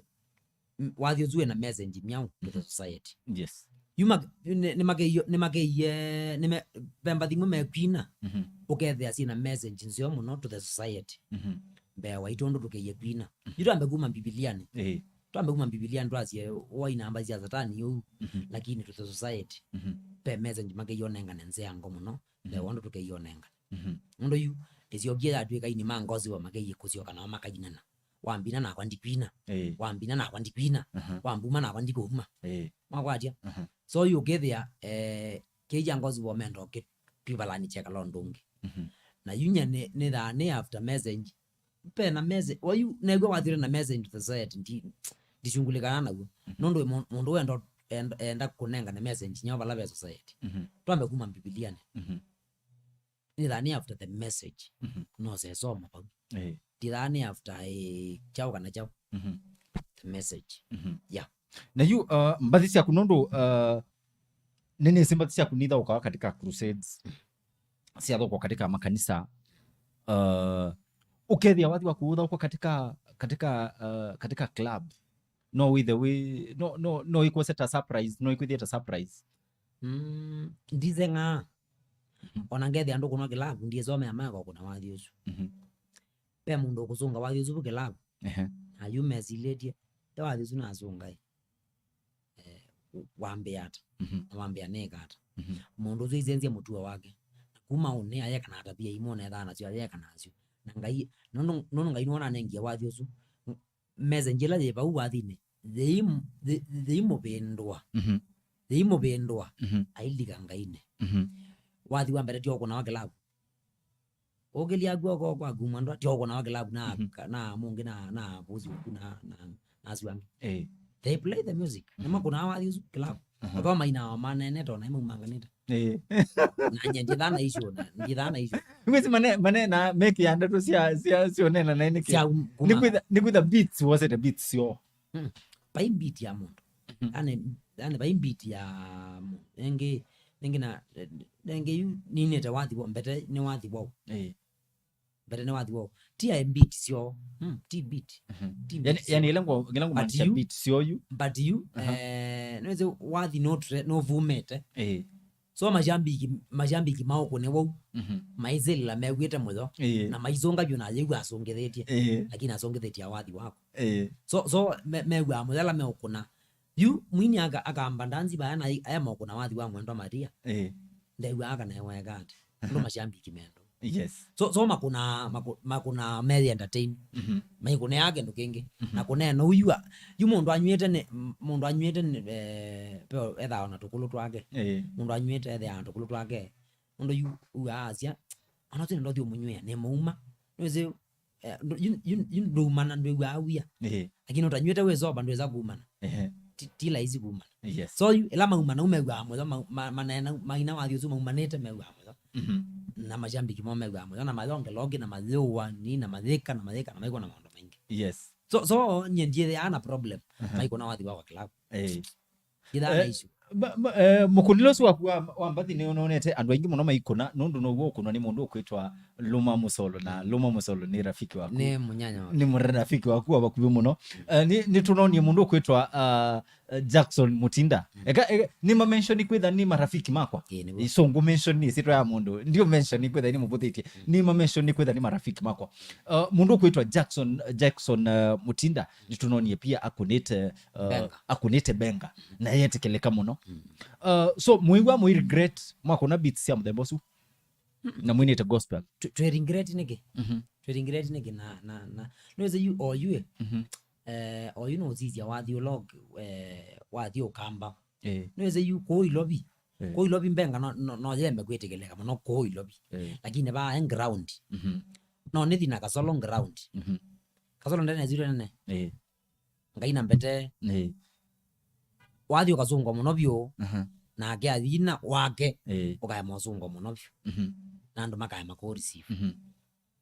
m- wathi ũsu wĩna message myaũ to the, mhm, society. Yes. Yu ma- nĩ- nĩmakeie nĩmakeie nĩme- ve mbathi imwe mekwina. Mhm. Ũkethĩa syĩna message nzeo mũno to the society. Mhm. Mbee waitũ ũndũ tũkeie kwina. Mhm. Yu twambe kuma Mbivilianĩ. Eh. Twambe kuma Mbivilianĩ twasye waina mbathi sya Satani ũu. Mhm. Lakini to the society. Mhm. Ve message makeie ũnengane nzeango mũno. Mbee, mhm, wa ũndũ tũkeie ũnengane. Mhm. Ũndũ yu ĩsyokie yatwĩka ini ma ngosi wa makeie kũsyoka nao makainana. Wambina nakwa ndikwina. Eh. Wambina nakwa ndikwina. Aha. Wambuma nakwa ndikũuma. Eh. Mwakwatya? Aha. So yu ũkethĩa, eh, kĩi kya ngosi wa mendo kĩ- twivalani kyekala ũndũ ũngĩ. Mhm. Na yu nye nĩ- nĩthaa nĩ after message. Pena message. Wayu negwe wathire na message to the society. Ndi- ndishungulikana naw'o. Mhm. Nũndũ wĩ mũ- mũndũ wenda enda, enda kũnengane message nyaũ vala ve society. Mhm. Twambe kuma Mbivilianĩ. Mhm. Nĩthaa nĩ after the message. Mhm. No sesoma vau. Eh. Ndithaa nĩ after, eh, kyaũ kana kyaũ. Mhm. The message. Mhm. Yeah. Na yu, uh, mbathi syaku nũndũ, uh, nĩnĩsĩ mbathi syaku nithaũkawa katika crusades, syathokwa katika makanisa. Uh, ũkethĩa wathi waku ũthaũkwa katika, katika, uh, katika club. No wĩthe wĩ, no, no, no ĩkwose ta surprise, no ĩkwĩthĩe ta surprise. Mm, nditheng'aa. Mhm. Ona ngethĩa andũ kũnwa kĩlavu, ndiĩsomea mako kũna wathi ũsu. Mhm. Ve mũndũ ũkũsũnga wathi ũsu vu kĩlavu. Ehe. Na yu mesilĩtye, "Te wathi ũsu nasũnga ĩ. Eh, wambĩa ata? Mhm. Na wambĩa nĩka ata?" Mhm. Mũndũ ũsu aisenzya mũtuo wake. Na kuma ũnĩ ayeka na atavia imwe nethaa nasyo ayeka nasyo. Na Ngai, nũndũ nũndũ Ngai nĩwona anengie wathi ũsu. Message ĩla yĩ vau wathinĩ, yĩi- yĩ- yĩimũvĩndũa. Mhm. Yĩimũvĩndũa, mhm, ailika Ngainĩ. Mhm. Wathi wa mbere ti ũkũnawa kĩlavu. Ũkĩlya kw'oko kwaku mwendwa, ti ũkũnawa kĩlavu na, mhm, ka- na mũngĩ na, na vusi ũku na, na, na asu angĩ. Eh. They play the music. Mhm. Nĩmakũnawa wathi ũsu kĩlavu. Aha. Ava mainaa manene tona imaumanganĩte. Eh. Na nye ndithaa na icio, na ndithaa na icio. Ngwĩsĩ mane- manena mekĩa ndeto sya, sya, sya ũnena na nĩkĩ? Sya kuma- Nĩkwĩtha, nĩkwĩtha beats, wosete beats syo. Mm. Vai beat ya mũndũ. Mhm. Yani, yani vai beat ya mũndũ. Engĩ, engĩ na, engĩ yu ninĩte wathi wa mbete nĩ wathi wau. Eh. Mbete nĩ wathi wau. Ti ya beat syo. Hmm, ti beat. Mhm. Ti beat. Yani, yani ila ngo, ila ngo maanisha beat syo yu. But you, aha, eh, nĩwĩsĩ wathi no tre- no vumĩte. Eh. So mashambiki, mashambiki maũkũne wau. Mhm. Maisilila mew'ĩte mũyo. Eh. Na maisũnga vyũ na yĩu asũngĩthĩtye. Eh. Lakini asũngĩthĩtye wathi wako. Eh. So, so me- mew'aa mũyo ala meũkũna. Yu mwini aka- akamba ndanzi vaya na aya meũkũna wathi wa mwendwa Maria. Eh. Ndew'aa kana eweka ati. Andũ mashambiki mendo. Yes. So, so makũna, makũ- makũna me entertain. Mhm. Maikũnea kĩndũ kĩngĩ. Mhm. Na kũneena ũyua. Yu mũndũ anywĩte nĩ, m- mũndũ anywĩte nĩ, eh, peo ethaa ona tũkũlũ twake. Eh. Mũndũ anywĩte ethaa ona tũkũlũ twake. Mũndũ yu uaasya, "Ona tũnĩ ndothi ũmũnywĩa, nĩ mũuma." Nĩwĩsĩ, eh, ndũ- yu- yu- yu ndũumana ndwĩw'aa wia. Eh. Lakini ũtanywĩte wĩ soba ndwĩsa kumana. Ehe. Ti- ti laisi kumana. Yes. So yu ĩla maumana umew'aa mũyo, ma- ma- manena maina wathi ũsu maumanĩte mew'aa mũyo. Mhm. Na mashambiki mo mew'aa mũyo na mayongela ũngĩ na mayũwa ni na mayĩka na mayĩka na maikũna maũndũ maingĩ. Yes. So, so nyie ndiĩthĩaa na problem. Aha. Maikũna wathi wa kwa club. Eh. Ndithaa na issue. Ma- ma- eh, mũkũnĩle ũsu waku wa, wa mbathi nĩ ũnonete andũ aingĩ mũno maikũna nũndũ now'o ũkũnwa nĩ mũndũ ũkwĩtwa Luma Musolo, na Luma Musolo nĩ rafiki waku. Nĩ mũnyanya waku. Nĩ mũrafiki waku wa vakuvĩ mũno. Eh, nĩ, nĩ tũnonie mũndũ ũkwĩtwa, uh, uh, Jackson Mutinda. Eka, eka, nĩ ma mention kwĩtha nĩ marafiki makwa. Ĩĩ, nĩguo. So ngũ mention nĩ sitwa ya mũndũ. Ndio mention kwĩtha nĩ mũvũthĩtie. Nĩ ma mention kwĩtha nĩ marafiki makwa. Uh, mũndũ ũkwĩtwa Jackson, Jackson, uh, Mutinda. Nĩ tũnonie pia akũnĩte, uh, Benga. Akũnĩte benga. Na yetĩkĩlĩka mũno. Uh, so mũiwa mũi regret mwakũna beats cia mũthemba ũsu? Na mwinĩte gospel. Tũ- twĩringireti nĩkĩ? Mhm. Twĩringireti nĩkĩ na na na nĩwĩsĩ yu oyu ĩ? Mhm. Eh, oyu nũsisya wathi ũla ũk- eh, wathi ũkamba. Eh. Nĩwĩsĩ yu kũu ilovi. Eh. Kũu ilovi mbenga no, no, no yembe kwĩtĩkĩlĩka mũno kũu ilovi. Eh. Lakini vaa e ground. Mhm. No nĩthi na kasolo ground. Mhm. Kasolo ndene zitũ nene. Eh. Ngai na mbete. Ĩĩ. Wathi ũkasũngwa mũno vyũ. Aha. Nake athina wake. Ĩĩ. Ũkaema ũsũngwa mũno vyũ. Mhm. Na andũ makaema kũ receive. Mhm.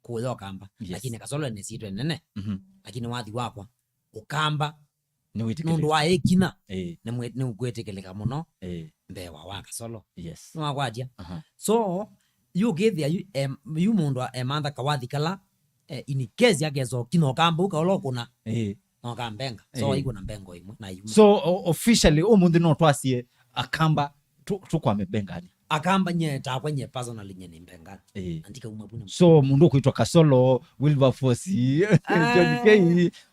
Kũya ũkamba. Yes. Lakini kasolo ene sitwe nene. Mhm. Lakini wathi wakwa ũkamba. Nĩ wĩtĩkĩlĩte. Nũndũ wa ĩkina. Ĩĩ. Nĩ mwĩ- nĩ ũkwĩtĩkĩlĩka mũno. Ĩĩ. Mbee wa wa kasolo. Yes. Nĩwakwatya. Aha. So yu ũkĩthĩa yu, em, yu mũndũ a- emantha kawathi kala, eh, in case akesa ũkina ũkamba ũkaola ũkũna. Ĩĩ. Nokambenga. So ĩĩ. Waikũna mbengo ĩmwe na yuma. So o- officially ũmũnthĩ no twasie akamba tũ- tũkwame mbengani. Akamba nye takwa nye personally nye nĩ mbengani. Ĩĩ. Andika uma puna. So mũndũ ũkwĩtwa Kasolo, Wilberforce, John K.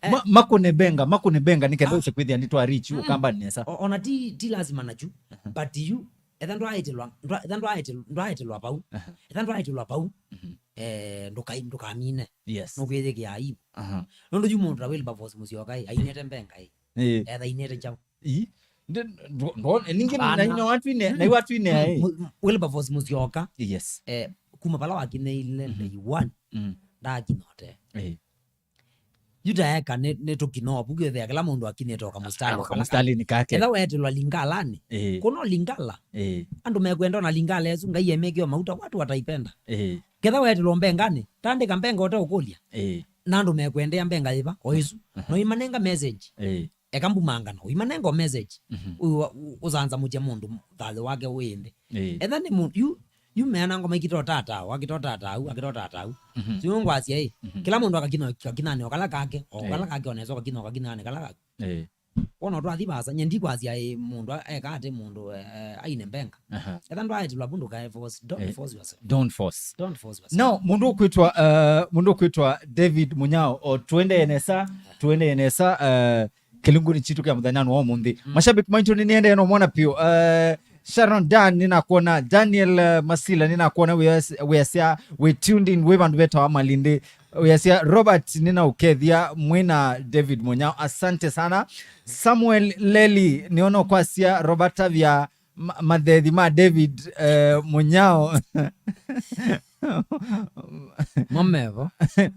Eh. Ma- makũne benga, makũne benga nĩ kenda ũse kwĩthĩa nĩ twa reach ũkamba nesa. O- ona ti ti lazima nachu. But you etha ndwaĩtĩlwa ndwa- etha ndwaĩtĩlwa ndwaĩtĩlwa pau. Aha. Etha ndwaĩtĩlwa pau. Mhm. Eh, ndũkai ndũkamine. Yes. Nũkwĩthĩkĩa aibu. Aha. Nũndũ yu mũndũ ta Wilberforce Musyoka ĩ, ainĩte mbenga ĩ. Ĩĩ. Etha ainĩte kyaũ? Ĩĩ. Ndi- ndo- ndo- ningĩ Hapana. Na ina watu ine, na watu ine ai. Mu- mu- Wilberforce Musyoka. Yes. Eh, kuma pala wakinĩile day one. Mm. Ndakinote. Ĩĩ. Yu ta eka nĩ nĩ tũkino opu kwĩthĩa kĩla mũndũ akinĩte oka mũstari. Oka mũstarinĩ kake. Etha wetilwa Lingalanĩ. Ĩĩ. Kũno Lingala. Ĩĩ. Andũ mekwenda ona Lingala esu Ngai emekĩo mauta watu wataipenda. Ĩĩ. Ketha wetilwa mbenganĩ, tandĩka mbenga ũte ũkũlya. Ĩĩ. Na andũ mekwendea mbenga yĩva o ĩsu. Aha. No imanenga message. Ĩĩ. Eka mbumangano imanenga o message. Mhm. Ũyu wa- ũ- ũsanzamũkya mũndũ thayũ wake wĩ nthĩ. Ĩĩ. Etha nĩ mũndũ yu yu meana ngoma ikitotataa akitotataa au akitotataa au. Mhm. Siu ngwasya ĩ. Mhm. Kĩla mũndũ akakina kakinanĩ o kala kake o kala kake onesa ũkakina ũkakinanĩ kala kake. Ĩĩ. Wona twathi vasa nye ndikwasya ĩ mũndũ a- eka atĩ mũndũ eh, aine mbenga. Aha. Etha ndwaetilwa vu ndũkae force don't Eh. Force yourself. Don't force. Don't force yourself. No, mũndũ ũkwĩtwa uh, mũndũ ũkwĩtwa David Munyao o tuendee nesa, tuendee nesa uh, kĩlungunĩ chitũ kĩa mũthenyanĩ wa ũmũnthĩ. Mm. Mashabiki maitũ nĩniendee no mwana piũ. Uh, Sharon Dan nĩnakuona, Daniel uh, Masila nĩnakuona wĩas- wĩasya wĩ tuned in wĩ vandũ vetawa Malindi. Wĩasya Robert nĩnaũkethya mwĩna David Munyao, asante sana. Samuel Leli nĩona ũkwasya Robert Tavia ma- mathethi ma David eh, Munyao. Mo mevo.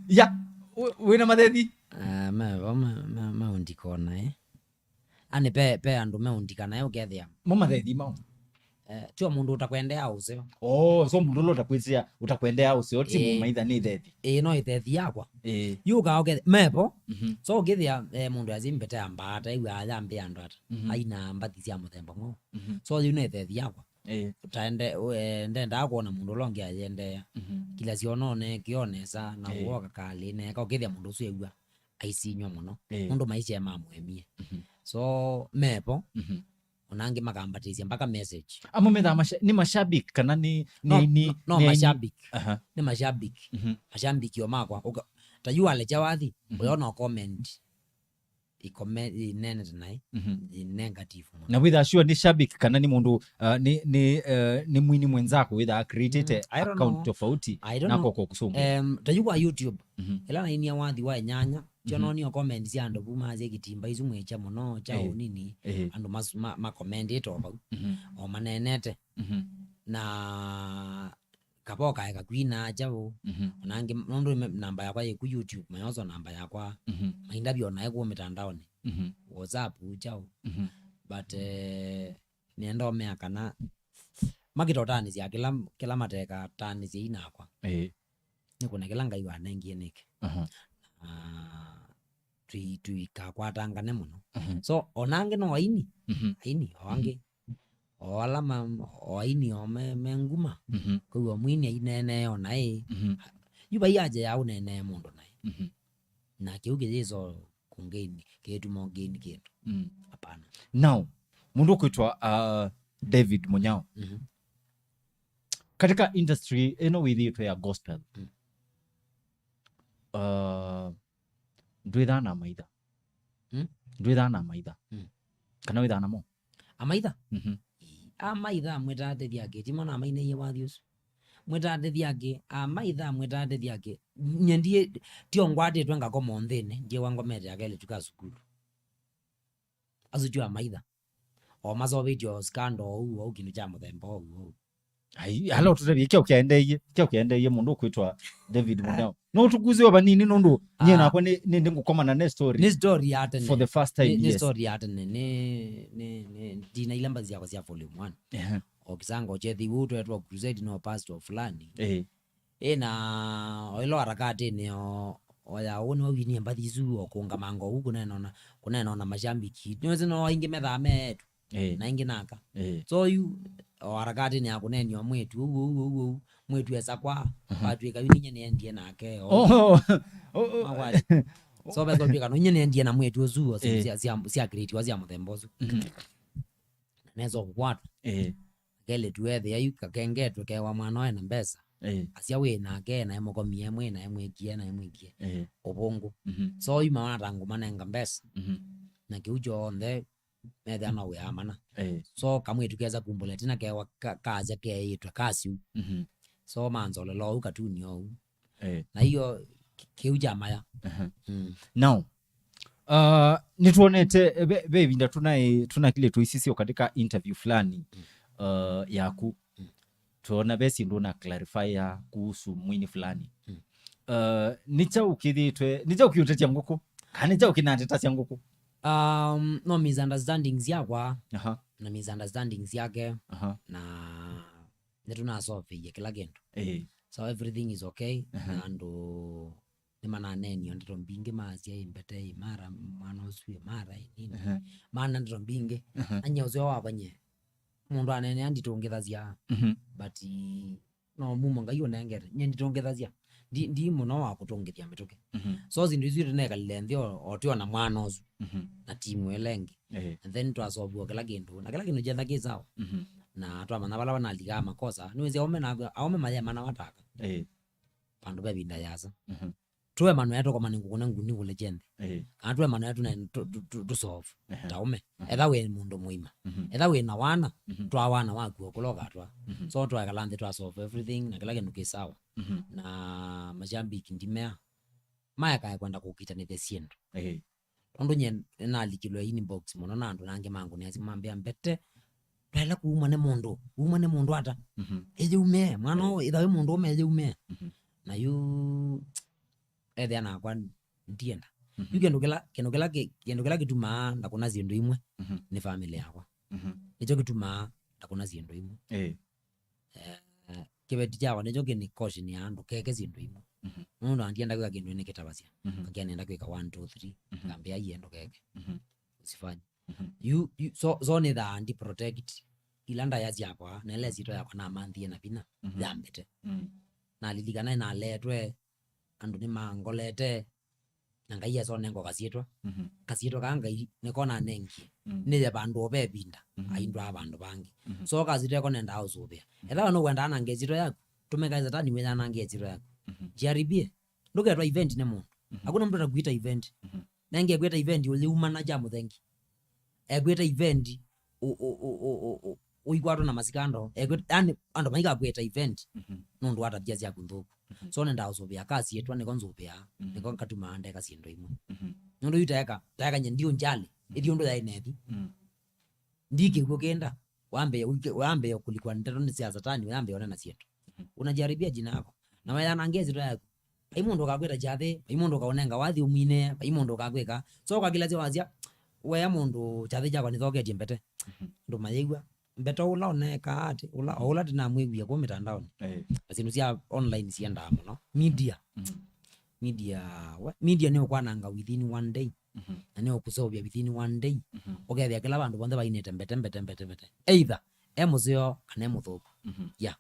Ya, wĩ- wĩna mathethi? Ah, mevo ma- ma- maũndikona eh. Ani pe pe andũ meũndika nae ũkethĩa. Mo mathethi mau. Eh, tio mũndũ ũtakwendea ũseo. Oh, so mũndũ ũla ũtakwĩsĩa, ũtakwendea ũseo ti Eh. Mũmaitha nĩ thethi. Ĩĩ no ĩthethi yakwa. Ĩĩ. Yu ũkaa ũkethĩa mevo. Mhm. So ũkethĩa eh, mũndũ azimbete ambaa ta iu ayambĩa andũ ata. Mhm. Aina mbathi sya mũthemba mũ. Mhm. So yu nĩ ĩthethi yakwa. Ĩĩ. Utaende eh, ndendaa kuona mũndũ ũla ũngĩ ayendeea. Mhm. Kila sionone kĩonesa na Eh. Uoka kalĩ neka ũkethĩa mũndũ ũsu ew'a aisinywa mũno. Eh. Nũndũ maisha mamũemie. Mhm. So mevo. Mhm. Ona angĩ makambatĩsya mpaka message. Amwe methaa masha- nĩ mashabiki kana nĩ nĩ No, aini- no, no nĩ aini- mashabiki. Aha. Nĩ mashabiki. Mhm. Mashabiki o makwa. Ũka- ta yu alekya wathi Mhm. Ũyona comment ikome inenete naĩ. Mhm. I negative mũno. Na wĩthaa sure nĩ shabiki kana nĩ mũndũ uh, nĩ nĩ uh, nĩ mwini mwenzako wĩthaa created Mm, I don't account know. Tofauti I don't na know. Koko kusongo. Em, ta yu kwa YouTube. Mhm. Ĩla nainia wathi wa inyanya. Tio Mhm. Nonio comment sya andũ vu masye kĩtimba isu mwĩkya mũno kya Eh. Ũnini. Eh. Andũ mas- ma- makomendĩte o vau. Mhm. O manenete. Mhm. Na kavokae kakwina kyaũ. Mhm. Ona angĩ nũndũ me- namba yakwa yĩku YouTube mayoso namba yakwa. Mhm. Maindavyo nae kũ mitandaoni. Mhm. WhatsApp kyaũ. Mhm. But eh, nĩenda ũmea kana makĩtotanĩsya kĩla kĩla matekatanĩsya inakwa. Eh. Nĩkũna kĩla Ngai wanengie nĩke. Aha. Na tũi- tũikakwatangane mũno. Mhm. So ona angĩ no aini. Mhm. Aini o angĩ. O O ala ma, o aini o me, me nguma. Mhm. Kwĩw'a mwini aineenee o naĩ. Mhm. Yu vai aja ya ũneenee mũndũ naĩ. Mhm. Na kĩu kĩyĩso kũngaini, kĩtuma ũngaini kĩndũ. Mm. Hapana. Now, mũndũ ũkwĩtwa, uh, David Munyao. Mhm. Katika industry ĩno wĩthĩĩtwe ya gospel, mm, uh, ndwĩthaa na amaitha. Mm? Ndwĩthaa na amaitha. Mm. Kana wĩthaa namo? Amaitha? Mhm. Ii, amaitha amwĩtaa atĩthi ake, ti mwana amainĩie wathi ũsu. Mwĩtaa atĩthi ake, amaitha amwĩtaa atĩthi ake. Nye ndiĩ, tio ngwatĩtwe ngakoma nthĩnĩ, ndiĩwa ngomete akelĩtu ka sukulu. Asu tio amaitha. O masovetye o scandal ou, ou kĩndũ kya mũthemba ou, ou. Ai, ala ũtũtavye, kĩu kĩendeie, kĩu kĩendeie mũndũ ũkwĩtwa David Munyao. No ũtũkuzie o vanini nũndũ nyie, ah, nakwa nĩ, nĩ, nĩ ngũkomana ne story. Nĩ story ya tene. For the first time, nĩ, nĩ, yes, story ya tene. Nĩ, nĩ, nĩ, ndina ile mbazi yakwa cia volume one. Ehe. O kĩsanga ũchethi wũ twetwa crusade no pastor fulani. Eh. Ĩ na o ĩla harakatĩnĩ o, o ya ũu nĩwe winie mbathi isu o kũngamanga ũu kũneenona, kũneenona mashambiki. Nĩwĩsĩ no aingĩ methaa meetu. Eh. Na ingĩ naka. Eh. So yu, o harakatĩnĩ ya kũneenia o mwĩtu ũu, ũu, ũu, ũu, mwĩtu esa kwa, mhm, watwĩka yu ninye nĩendie nake, o. Oh, oh, oh. Makwati. So vesa ũtwĩka no inye nĩendie na mwĩtu ũsu, o, eh, cia, cia, cia create wa cia mũthemba ũsu. Mhm. Na nesa kũkwatwa. Eh. Kelĩtu ethĩa yu kakengetwe kewa mwana wae na mbesa. Eh. Asya wĩ nake, nae mũkomie mwĩ, nae mwĩkie, nae mwĩkie. Eh. Ũvũngũ. Mhm. So yu maona ta ngũmanenga mbesa. Mhm. Na kĩu kyonthe methĩa no wĩa mana. Eh. So kamwĩtu kesa kumbũla tina kewa ka-, kasya keĩtwe kasiu. Mhm. So manzolela ũu katuni ũu. Eh. Na hiyo ki-, kĩu kya maya. Aha. Mm. Now, uh, nĩtwonete, eh, ve, ve ĩvinda tũnaĩ, tũnakile tũisisyo katika interview fulani, mm, uh, yaku. Mm. Tuona ve syĩndũ na clarify ya kuhusu mwini fulani. Mm. Uh, nĩ kyaũ kĩthĩtwe, nĩ kyaũ kĩũtetya ngũkũ? Kana nĩ kyaũ kĩnatetasya ngũkũ? Um, no misunderstandings yakwa, aha, na misunderstandings yake, aha, na nĩtũnasofeie kĩla kĩndũ. Eh. So everything is okay. Aha. Na andũ nĩmananeenio ndeto mbingĩ, maasya ĩ mbete, ĩ mara mwana ũsu, ĩ mara ĩ nini. Aha. Maana ndeto mbingĩ. Aha. Anye ũseo wakwa nye mũndũ aneenea nditũngĩthasya. Mhm. But no mumo Ngai ũnengete. Nye nditũngĩthasya. Ndi, ndi mũno wa kũtũngĩthya mĩtũkĩ. Mhm. So syĩndũ isu tũnekalile nthĩ o, o twĩona mwana ũsu. Mhm. Na timu ĩla ĩngĩ. Eh. And then twasoviwa kĩla kĩndũ. Na kĩla kĩndũ kyetha kĩ sawa. Mhm. Na twamanya vala vanalikaa makosa. Nĩwĩsĩ aũme na, aũme mayemana wataka. Eh. Vandũ ve ĩvinda yasa. Mhm. Tũemanwe tũkomane ngũkũ na nguni kũle kyenthĩ. Eh. Kana tũemanwe tũne-, tũ-, tũ-, tũ-, tũsolve. Ehe. Ta ũme. Mhm. Etha wĩ mũndũ mũima. Mhm. Etha wĩ na wana, mhm, twa wana waku o kũla ũkatwa. Mhm. So twakala nthĩ twa solve everything na kĩla kĩndũ kĩ sawa. Mhm. Na mashambiki ndimea maekae kwenda kũkitanĩthya syĩndũ. Eh. Tondũ nye nĩnalikilwe inbox mũno na andũ na angĩ mangũnĩa simu mambĩa mbete, twaĩle kuumwa nĩ mũndũ, umwa nĩ mũndũ ata? Mhm. Ĩyĩumĩe, mwana ũũ, eh, ĩtha wĩ mũndũ ũme ĩyĩumĩe. Mhm. Na yu ethĩa nakwa ndienda. Mhm. Yu kĩndũ kĩla, kĩndũ kĩla kĩ-, kĩndũ kĩla kĩtumaa ndakũna syĩndũ imwe, mhm, nĩ family yakwa. Mhm. Nĩkyo kĩtumaa ndakũna syĩndũ imwe. Eh. Eh, kĩveti kyakwa nĩkyo kĩnĩ caution ya andũ keke syĩndũ imwe. Mhm. Nũndũ andienda kwĩka kĩndũ nĩkĩtavasya. Mhm. Kakia nenda kwĩka one, two, three. Mhm. Kambĩa iye ndũkeke. Mhm. Usifanye. Mhm. Yu, yu, so, so nĩthaa ndi protect ila ndaya syakwa, na ila syĩtwa yakwa namanthie na vinya, mhm, ya mbete. Mm. Nalilikana naletwe, andũ nĩmangolete, na Ngai esonenga kasyĩtwa. Mhm. Kasyĩtwa kaa Ngai nĩko nanengie. Mm. Nĩye vandũ o ve ĩvinda, mhm, aindwaa vandũ vangĩ. Mhm. So kasyĩtwa eko nendaa ũsũvĩa. Mhm. Ethawa nũwendaa nange ĩsyĩtwa yaku, tũmĩkae Satani wĩyanange ĩsyĩtwa yaku. Mhm. Jaribie. Ndũketwa event nĩ mũndũ. Mhm. Hakuna mtu atakuita event. Mhm. Nenge kwĩta event ũyĩumana kya mũthengi. Ekwĩta event ũ-, ũ-, ũikwatwa na masikando. Ekwĩta, yani, andũ maikakwĩta event, mhm, nũndũ wa tabia syaku nthũku. Mhm. So nenda ũsũvĩa kasyĩtwa, nĩko nzũvĩaa, mhm, nĩko nkatumaa ndeka syĩndũ imwe. Mhm. Nũndũ yu taeka, taeka nye ndiũnjali, ĩthi ũndũ yaĩ nethi. Mm. Ndikĩw'o kĩnda, wambĩe ũike-, wambĩe kũlikwa ndeto nĩ sya Satani, wambĩe ũnena syĩndũ. Mhm. Unajaribia jina yako. Na weyanangia ĩsyĩtwa yaku. Vai mũndũ ũkakwĩta kyathĩ, vai mũndũ ũkaũnenga wathi ũmwinĩe, vai mũndũ ũkakwĩka. So ũkakĩlasya wasya, wea mũndũ kyathĩ kyakwa nĩthoketye mbete. Mhm. Ndũmayĩw'a. Mbete ũla ũneekaa atĩ, ũla, o ũla ndinamwĩwie kũu mĩtandaonĩ. Eh. Na syĩndũ sya online siendaa mũno. Media. Mhm. Media, we, media nĩ ũkwananga within one day. Mhm. Na nĩ ũkũseũvya within one day. Mhm. Ũkethĩa kĩla vandũ vonthe vainĩte mbete, mbete, mbete, mbete. Either e mũseo kana e mũthũku. Mhm. Yeah.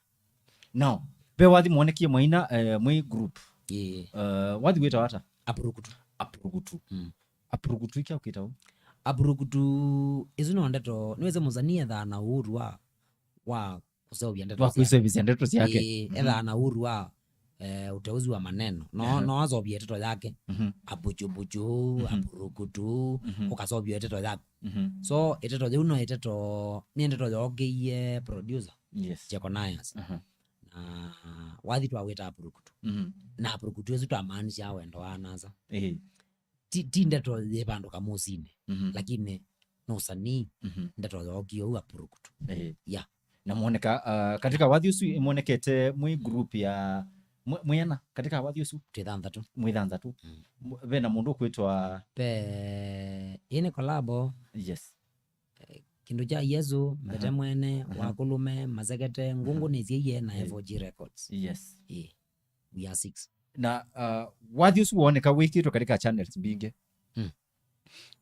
Now, ve wathi mwonekie mwaina, eh, mwĩ group. Ĩĩ. Eh, wathi wĩtawa ata? Apurukutu. Apurukutu. Mm. Apurukutu ikya ũkĩta ũ? Apurukutu, isu no ndeto, nĩwĩsĩ mũsanii ethaa na uhuru wa, wa kũseũvya ndeto wa syake. Kwĩseũvĩsya ndeto syake. Ĩĩ, mhm, ethaa na uhuru wa, eh, uteuzi wa maneno. No, aha, no asovie ĩteto yake. Mhm. Abuchubuchu, mhm, apurukutu, mhm, ũkasovia ĩteto yaku. Mhm. So, ĩteto yĩu no ĩteto, nĩ ĩteto yookĩie producer. Yes. Jeconias. Aha. Na wathi twawĩta apurukutu. Mhm. Na apurukutu ĩsu twamaanisha wendo wa anasa. Ĩĩ. Ti, ti ndeto yĩ vandũ kamũsinĩ. Mhm. Lakini no ũsanii, mhm, ndeto yookie ũu apurukutu. Ĩĩ. Yeah. Na mwoneka, uh, katika wathi ũsu ĩmonekete mwĩ group ya mwĩ, mwĩ ana katika wathi ũsu? Twĩ thanthatũ. Mwĩ thanthatũ. Mm. Mu-, ve na mũndũ ũkwĩtwa? Ve, ĩĩ nĩ collabo. Yes. Kĩndũ kya Yesu, Mbete, aha, Mwene, aha, Wakũlũme, Masekete, Ngũngũ, eh, nĩsyĩie na, eh, F O G Records. Yes. Ĩĩ. We are six. Na, uh, wathi ũsu woneka wĩkĩtwe katika channels mbingĩ. Mm.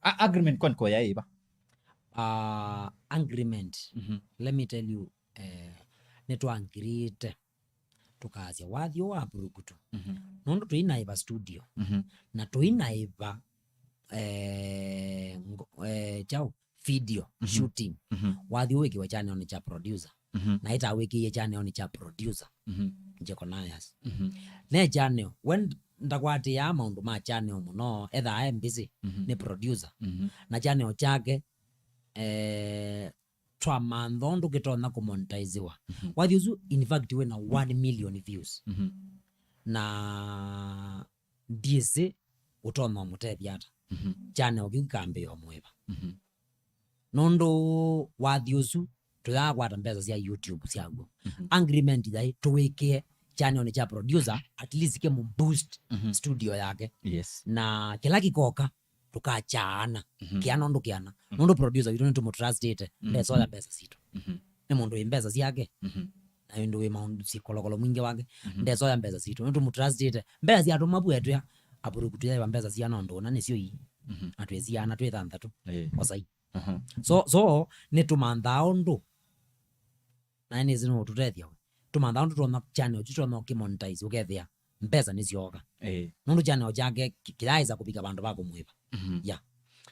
A-, agreement kwani ko yaĩ va? Uh, agreement. Mhm. Let me tell you, eh, nĩtwangirĩte tũkaasya wathi ũũ wa Purukutu. Mhm. Nũndũ tũinaĩva studio. Mhm. Na tũinaĩva, eh, ngo-, eh, kyaũ? Video, mhm, shooting. Mhm. Wathi ũũ wĩkĩwe channelnĩ kya producer. Mhm. Na ĩtawĩkĩie channelnĩ kya producer. Mhm. Jeconias. Mhm. Ne channel, we nd-, ndakwatĩaa maũndũ ma channel mũno, ethaa e busy, mhm, nĩ producer. Mhm. Na channel kyake, eh, twamantha ũndũ kĩtonya kũmonetiziwa. Mhm. Wathi ũsu, in fact, wĩna one million views. Mhm. Na ndiĩsĩ ũtonya ũmũtethya ata. Mhm. Channel kĩu kĩkambĩĩa ũmũĩva. Mhm. Nũndũ wathi ũsu, tũyaakwata mbesa sya YouTube syaw'o. Mhm. Agreement yaĩ tũwĩkĩe channelnĩ kya producer, at least kĩmũ boost, mhm, studio yake. Yes. Na kĩla kĩkoka, tũkakyaana. Mhm. Kĩana ũndũ kĩana. Mhm. Nũndũ producer witũ nĩtũmũtrustĩte. Mhm. Ndesoya mbesa sitũ. Mhm. Nĩ mũndũ wĩ mbesa syake. Mhm. Na wĩndũ wĩ maũndũ sikolokolo mwingĩ wake. Mhm. Ndesoya mbesa sitũ. Nĩtũmũtrustĩte. Mbesa syatũma vuetwĩa. Apurukutu yaĩwa mbesa siana ũndũ ũna nĩsyo ii. Mhm. Na twĩsiana twĩ thanthatũ. Ĩĩ. Osai. Mhm. So, so, nĩtũmanthaa ũndũ. Na nĩsĩ no ũtũtethya we. Tũmanthaa ũndũ tũtonya channel, tũtonya ũkĩmonetize, ũkethĩa mbesa nĩsyooka. Ĩĩ. Nũndũ channel kyake ki-, kĩyaaĩsa kũvika vandũ va kũmwĩva. Mhm. Yeah.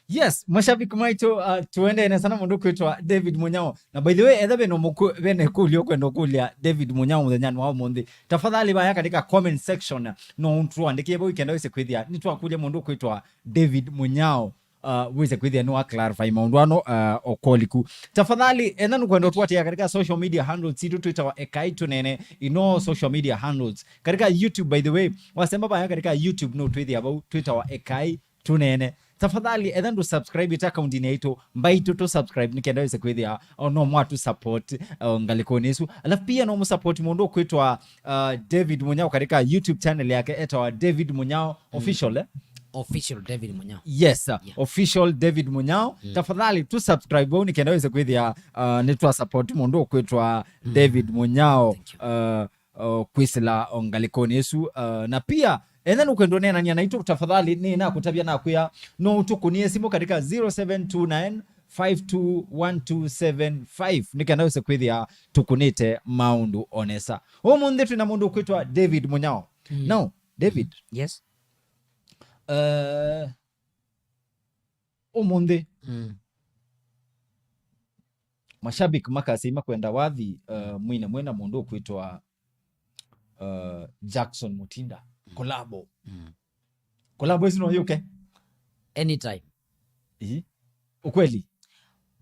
Yes, mashabiki maitũ, uh, tũendee nesa na mũndũ kwĩtwa David Munyao. Na by the way, etha vena mũku-, vena ĩkũlyo ũkwenda ũkũlya David Munyao mũthenyanĩ wa ũmũnthĩ, tafadhali vaya katika comment section, no ũtũandĩkĩe vau ikenda wĩse kwĩthĩa nĩtwakũlya mũndũ kwĩtwa David Munyao, uh, wĩse kwĩthĩa nĩwa clarify maũndũ ano, uh, o koliku. Tafadhali, ena nũkwenda ũtũatĩĩa katika social media handles sitũ twĩtawa Ekai Tũnene, ino social media handles. Katika YouTube, by the way, wasemba vaya katika YouTube no twĩthĩa vau twĩtawa Ekai Tũnene. Tafadhali, etha ndũ subscribe ĩta akauntinĩ yaitũ, mbaitũ tũ subscribe nĩkenda wĩse kwĩthĩa, o no mwatũ support, uh, ngalĩkonĩ ĩsu. Alafu pia no mũsupport mũndũ ũkwĩtwa, uh, David Munyao katika YouTube channel yake etawa David Munyao, mm, Official, eh? Official David Munyao. Yes, uh, yeah. Official David Munyao. Mm. Tafadhali tũ subscribe vau nĩkenda wĩse kwĩthĩa, uh, nĩtwa support mũndũ ũkwĩtwa, mm, David Munyao. Thank you. Uh, uh, kwĩsĩla o ngalĩkonĩ ĩsu, uh, na pia ethĩa nũkwenda ũneenany'a naitũ, tafadhali nĩnakũtavya nakwĩa no ũtũkũnĩe simũ katika zero seven two nine five two one two seven five nĩkenda wĩse kwĩthĩa tũkũnĩte maũndũ o nesa. Ũmũnthĩ twĩna mũndũ ũkwĩtwa David Munyao. Mm. Now, David. Yes. Uh, ũmũnthĩ, mm, mashabiki makasya makwenda wathi, uh, mwine mwĩna mũndũ ũkwĩtwa, uh, Jackson Mutinda. Mm. Collabo. Mm. Collabo ĩsu no yũke? Anytime. Ĩĩ. Ũkweli?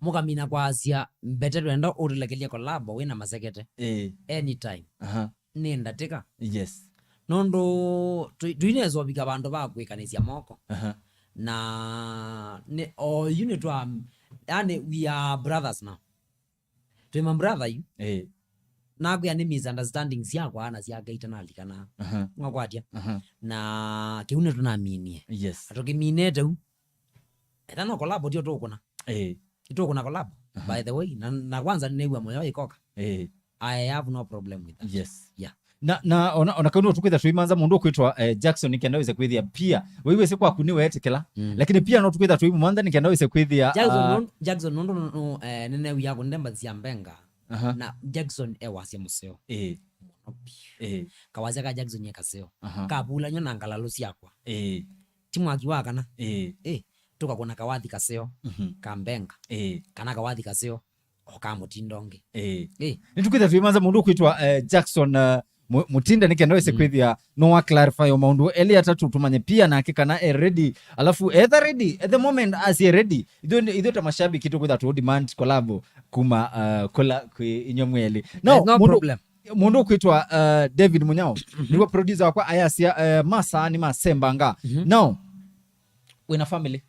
Mũkamina kwasya, Mbete, twenda ũtũlekelye collabo wĩna Masekete. Ĩĩ. Anytime. Aha. Nĩ ndatĩka. Yes. Nũndũ tũ-, tũinesa ũvika vandũ va kwĩkanĩsya moko. Aha. Na nĩ, o yu nĩ twa, yani, we are brothers now. Twĩ ma brother yu. Eh. Nakwĩa nĩ misunderstanding syakwa na syake itanalika na. Aha. Mwakwatya. Aha. Na kĩu nĩ tũnaminie. Yes. Na tũkĩminĩte u. Etha no collab tio tũkũna. Eh. Itũkũna collab. Aha. By the way, na, na kwanza nĩw'a mũyo ĩkoka. Eh. I have no problem with that. Yes. Yeah. Na, na ona, ona kau no tũkwĩtha tũimanza mũndũ ũkwĩtwa, eh, Jackson nĩkenda wĩse kwĩthĩa pia. Wĩwĩsĩ kwaku nĩweetĩkĩla. Mm. Lakini pia no tũkwĩtha tũimũmanza nĩkenda wĩse kwĩthĩa, Jackson, ah, no, Jackson nũndũ no, no, eh, nĩnewia kũndemba sya mbenga. Aha. Na Jackson e wasya mũseo. Ĩĩ. Mũno biũ. Ĩĩ. Kawasya ka Jackson e kaseo. Aha. Kavulany'a na ngalalũ syakwa. Ĩĩ. Ti mwaki wa kana. Ĩĩ. Ĩĩ. Tũkakũna kawathi kaseo. Mhm. Ka mbenga. Ĩĩ. Kana kawathi kaseo o ka mũtindo ũngĩ. Ĩĩ. Ĩĩ. Nĩtũkwĩtha twĩmanza mũndũ ũkwĩtwa, eh, Jackson, eh, Mu-, Mutinda nĩ kenda wĩse kwĩthĩa no wa clarify o maũndũ elĩ atatũ tũmanye pia nake kana e ready. Alafu etha ready, at the moment as e ready, ithuĩ, ithuĩ ta mashabiki tũkwĩtha tũ demand collab kuma, uh, kũla kwĩ inyuĩ mwelĩ. Now, no mũndũ, problem. Mũndũ ũkwĩtwa, uh, David Munyao, nĩwe producer wakwa ayasya, uh, masaa nĩ masembanga. Mhm. Now, wĩna family?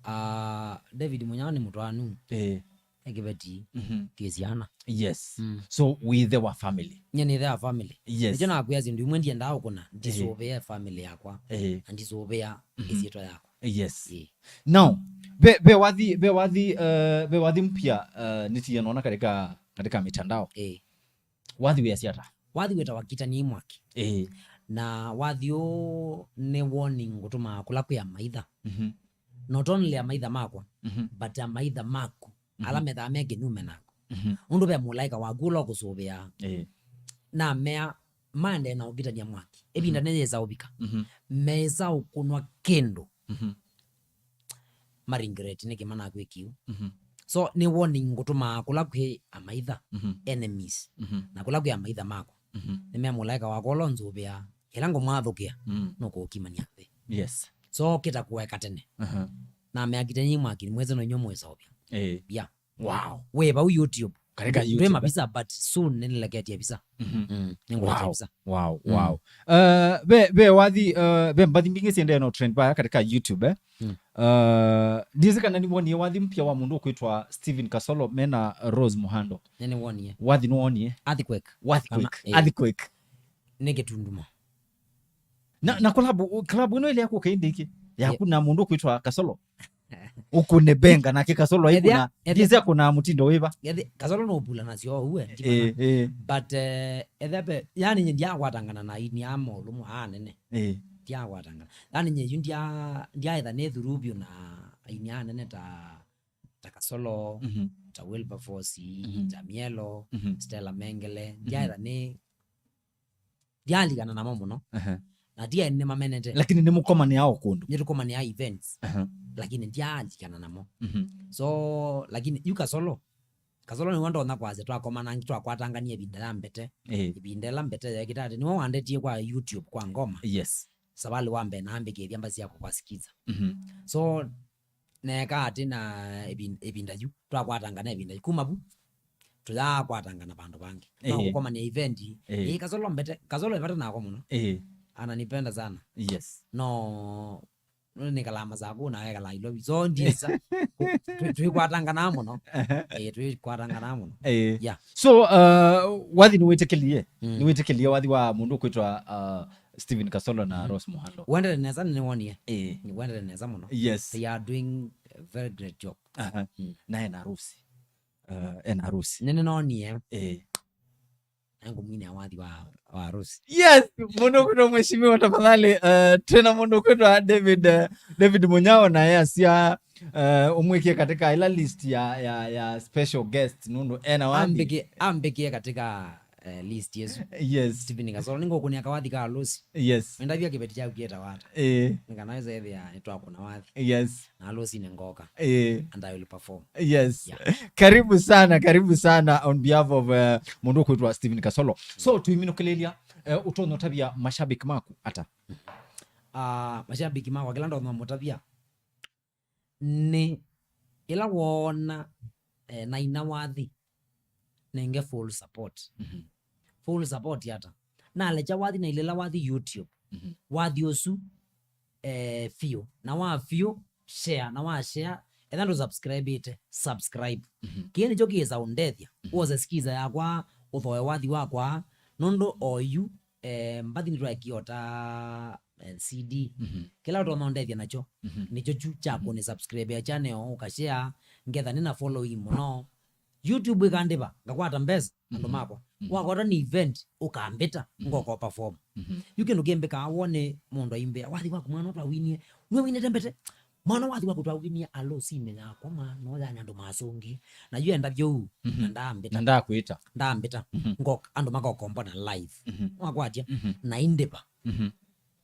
Ah, David Munyao nĩ mũtwanu. Eh. E kĩveti, mhm, twĩ syana. Yes. Mm. So, wĩ the wa family. Nye nĩ the wa family. Yes. Nĩkyo nakwĩa syĩndũ imwe ndiendaa ũkũna, eh, ndisũvĩa family yakwa, eh, na ndisũvĩa, mhm, ĩsyĩtwa yakwa. Yes. Eh. Now, ve, ve wathi, ve wathi, uh, ve wathi mpya, uh, nĩtie naona katika, katika mitandao. Eh. Wathi wĩasya ata? Wathi wĩtawa Kitani Mwaki. Eh. Na wathi ũũ nĩ warning ngũtũmaa kũla kwĩ amaitha. Mhm. Not only amaitha makwa, mhm, but amaitha maku. Mhm. Ala methaa me kĩnyume naku. Mhm. Nũndũ ve mũlaĩka waku ũla ũkũsũvĩaa. Ĩĩ. Namea maendee na ũkitany'a mwaki. Ĩvinda, mhm, nĩyĩsa ũvika. Mhm. Meĩsa ũkũnwa kĩndũ. Mhm. Maringireti nĩkĩ manakwĩkiu. Mhm. So, nĩ warning ngũtũmaa kũla kwĩ amaitha, mhm, enemies. Mhm. Na kũla kwĩ amaitha makwa. Mhm. Nĩmea mũlaĩka wakwa ũla ũnzũvĩaa, ĩla ngũmwathũkĩa, mm, nũkũũkimany'a nthĩ. Yes. So, kĩta kũeka tene. Aha. Namea Kitani Mwaki, mwĩse no inyuĩ mwĩsaũvya. Eh. Yeah. Wow. Wĩ vau YouTube. Katika YouTube. Ndwĩ mavisa, but soon nĩnĩleketie visa. Mhm. Mm, nĩngũletea visa. Wow, wow, mm, wow. Uh, ve, ve wathi, uh, ve mbathi mbingĩ siendee no trend vaya katika YouTube, eh? Mm. Uh, ndizi kana nĩwonie wathi mpya wa mũndũ ũkwĩtwa Steven Kasolo mena Rose Muhando. Nĩnĩwonie. Wathi nĩwonie? Earthquake. Earthquake. Ama, eh. Earthquake. Nĩ kĩtunduma. Na, na collab, collab ĩno ĩlĩ yakũka ĩndĩ ĩngĩ. Yaku, yeah, na mũndũ ũkwĩtwa Kasolo. Ũkũne benga nake Kasolo aikũna. Ethĩa, ethĩa. Ndizi akũna mũtindo wĩva. Ethĩa, Kasolo no ũpula nasyo ũue, eh, ndimana. Eh. But, eh, ethĩa pe, yani nye ndiakwatangana na aini a maũlũmu aa nene. Eh. Ndiakwatangana. Yani nye yu ndia, ndiaetha nĩ through vyũ na aini aa nene ta, ta Kasolo, mhm, ta Wilberforce, mhm, ta Mielo, mhm, Stella Mengele. Mhm. Ndiaetha nĩ Ndialikana namo mũno. Aha. Na ti aĩ nĩmamenete. Lakini nĩmũkomanĩaa o kũndũ. Nĩtũkomanĩaa events. Aha. Lakini ndialikana namo. Mhm. So, lakini yu Kasolo. Kasolo nĩwe ndonya kwasya twakomanangi, twakwatanganie ĩvinda ya mbete. Eh. Ĩvinda ĩla mbete yeekĩte atĩ nĩwe wandetie kwa YouTube kwa ngoma. Yes. Savali wa mbee naambĩkĩĩthya mbasi ya kũkwasikiza. Mhm. So, neeka atĩ na ĩvin-, ĩvinda yu, twakwatangana ĩvinda yu. Kuma vu, tũyaakwatangana vandũ vangĩ. No, eh, kũkomania event, eh, ĩĩ, Kasolo mbete, Kasolo ĩvata nakwa mũno. Eh. Ananipenda sana. Yes. No, nĩkalaa Masakũ na ekala Nairobi. So, ndiĩsa, tũ-, tũ-, twĩkwatanganaa mũno. Aha. Eh, twĩkwatanganaa mũno. Eh. Yeah. So, uh, wathi nĩwĩtĩkĩlie? Mm. Nĩwĩtĩkĩlie wathi wa mũndũ ũkwĩtwa, uh, Steven Kasolo na, mhm, Rose Muhando. Wendete nesa, nĩnĩwonie. Eh. Wendete nesa mũno. Yes. They are doing a very great job. Aha. Mm. Na ena harusi. Uh, ena harusi. Nĩnĩnonie. Eh. Nangũmwinĩa wathi wa, wa harusi. Yes, mũndũ ũkwĩtwa mheshimiwa tafadhali. Uh, twĩna mũndũ ũkwĩtwa David, uh, David Munyao na yasya, uh, ũmwĩkie katika ila list ya, ya, ya special guest nũndũ ena wathi. Ambĩkie, ambĩkie katika eh, list yesu. Yes. Steven Kasolo, nĩngũkũnĩa kawathi ka harusi. Yes. Wendavya kĩveti kyaku kĩetawa ata? Eh. Nĩ kana wĩsa ĩthĩa nĩtwakũna wathi. Yes. Na harusinĩ ngoka. Eh. And I will perform. Yes. Yeah. Karibu sana, karibu sana on behalf of, eh, mũndũ ũkwĩtwa Steven Kasolo. So, tũiminũkĩlĩlya, eh, ũtonya ũtavya mashabiki maku ata? Ah, mashabiki makwa, kĩla ndonya mũtavya, nĩ ĩla woona, eh, naina wathi, nenge full support. Mhm. Full support ata? Nalekya wathi, nailĩla wathi YouTube. Mhm. Wathi ũsu, eh, vyũ. Na wa vyũ, share. Na wa share, etha ndũ subscribe ĩte, subscribe. Mhm. Kĩĩ nĩkyo kĩĩsa ũndethya. Mhm. Wose skiza yakwa, ũthoe wathi wakwa, nũndũ oyu, eh, mbathi nĩtwaekie o ta, eh, C D. Mhm. Kĩla ũtonya ũndethya nakyo, mhm, nĩkyo kyu kya, mhm, kũni subscribe ya channel, ũkashare, ngetha nĩna following mũno. YouTube ĩkandĩva, ngakwata mbesa, andũ, mhm, makwa. Mhm. Wakwata nĩ event, ũkambĩta, mhm, ngoka perform. Mhm. Yu kĩndũ kĩmbĩkaa wone mũndũ aimbĩa, wathi waku mwana ũtawinie, nĩwe winĩte mbete. Mwana wathi wa kũtwaũkinie alo sime yakwa ma, no yanya andũ masũngi. Na yu enda vyũ, Mhm. na ndambĩta. Na ndakwĩta. Ndambĩta. Mhm. Ngok-, andũ makokombona live. Mhm. Mwakwatia. Mhm. Na indĩva. Mhm.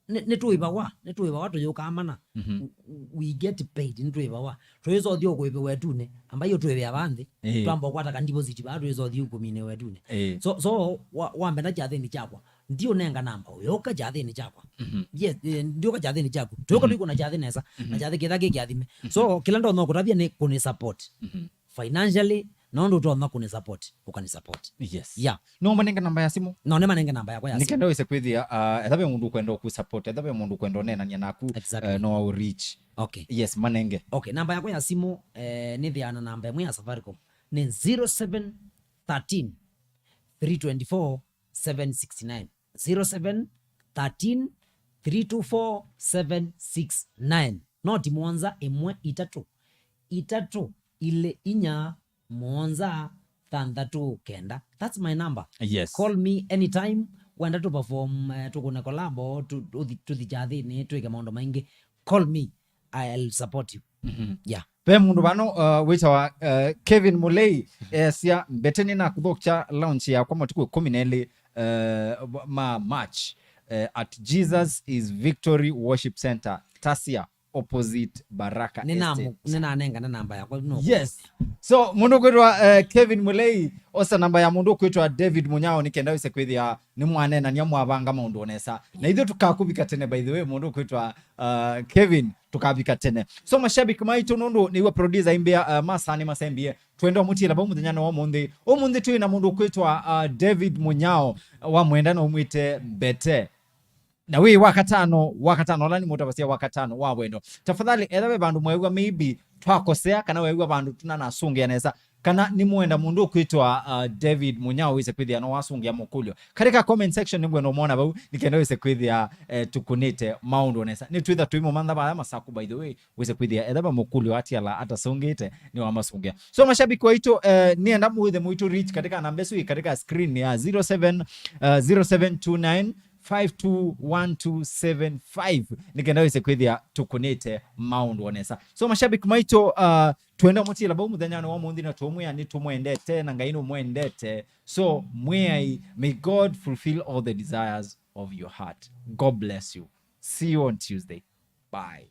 Nĩ, nĩtũĩvawa, nĩtũĩvawa tũyũkaa mana. Mhm. We get paid, nĩtũĩvawa. Tũĩsothi ũkũĩvĩwa ĩtunĩ. Ambai ũtũĩvĩa vanthĩ. Ĩĩ. Twamba ũkwata ka deposit vaa tũĩsothi ũkũminĩwa ĩtunĩ. Ĩĩ. So, so, wa, wambenda kyathĩnĩ kyakwa. Ndiũnenga namba, ũyũka kyathĩnĩ kyakwa. Mhm. Yes, eh, ndiũka kyathĩnĩ kyaku. Tũyũka Mhm. tũikũna kyathĩ nesa. Mhm. Na kyathĩ kĩtha kĩ kyathime. Mhm. So, kĩla ndonya kũtavya nĩ kũnĩ support. Mhm. Financially, nondũ ũtonya kũnĩ support, ũkanĩ support. Yes. Yeah. No manenge namba ya simu. No nĩ manenge namba yakwa ya simu. Nĩkenda wĩse kwĩthĩa, uh, etha ve mũndũ ũkwenda kũ support, etha ve mũndũ ũkwenda ũneenania naku, Exactly. uh, no au reach. Okay. Yes, manenge. Okay, namba yakwa ya simu, eh, nĩthĩana namba ĩmwe ya Safaricom. Nĩ zero seven thirteen, three twenty-four, seven sixty-nine. Zero seven thirteen, three two four, seven six nine. Noti mũonza ĩmwe itatũ, itatũ ilĩ inya mũonza thanthatũ kenda. That's my number. Yes. Call me anytime. Wenda tũ perform, eh, tũkũne collabo, tũ-, tũthi, tũthi kyathĩnĩ, twĩke maũndũ maingĩ. Call me. I'll support you. Mhm. Yeah. Ve mũndũ vano, uh, wĩtawa, uh, Kevin Mulei, esya, "Mbete nĩnakũthokya launch yakwa matukũ ĩkũmi na elĩ, uh, ma March, uh, at Jesus is Victory Worship Center, Tasia, opposite Baraka Nĩnamu-, Estate." Nĩnanengane namba yakwa, no. Yes. So, mũndũ kwĩtwa, uh, Kevin Mulei, osa namba ya mũndũ kwĩtwa David Munyao, nĩkenda wĩse kwĩthĩa nĩmwaneenania mwavanga maũndũ o nesa. Na ithuĩ tũkakũvika tene, by the way, mũndũ kwĩtwa, uh, Kevin, tũkavika tene. So, mashabiki maitũ, nũndũ nĩw'a producer aimbĩa, uh, masaa nĩmasembie, twenda ũmũtiĩla vau mũthenyanĩ wa ũmũnthĩ. Ũmũnthĩ twĩ na mũndũ kwĩtwa, uh, David Munyao, wa Mwenda na ũmwĩte Mbete. Na wĩ wa katano, wa katano, ala nĩ mũtavasia wa katano wa wendo. Tafadhali, etha ve vandũ mweew'a maybe twakosea, kana weew'a vandũ tũnanasũngĩa nesa, kana nĩmwenda mũndũ ũkwĩtwa, uh, David Munyao wĩse kwĩthĩa no wasũngĩa mũkũlyo. Katika comment section nĩngwenda ũmwona vau, nĩkenda wĩse kwĩthĩa, eh, tũkũnĩte maũndũ nesa. Nĩtwĩtha tũimũmantha vaya Masaku, by the way, wĩse kwĩthĩa etha va mũkũlyo atiala atasũngĩte, nĩwamasũngĩa. So, mashabiki waitũ, eh, nĩenda mwĩthe mũitũ reach katika namba ĩsu ĩ katika screen ya zero seven, uh, zero seven two nine five two one two seven five, nĩkenda wĩse kwĩthĩa tũkũnĩte maũndũ o nesa. So, mashabiki maitũ, uh, twenda mũtiĩla vau mũthenyanĩ wa ũmũnthĩ na tũmwĩa nĩtũmwendete na Ngai nũmwendete. So, mwĩai, may God fulfill all the desires of your heart. God bless you. See you on Tuesday. Bye.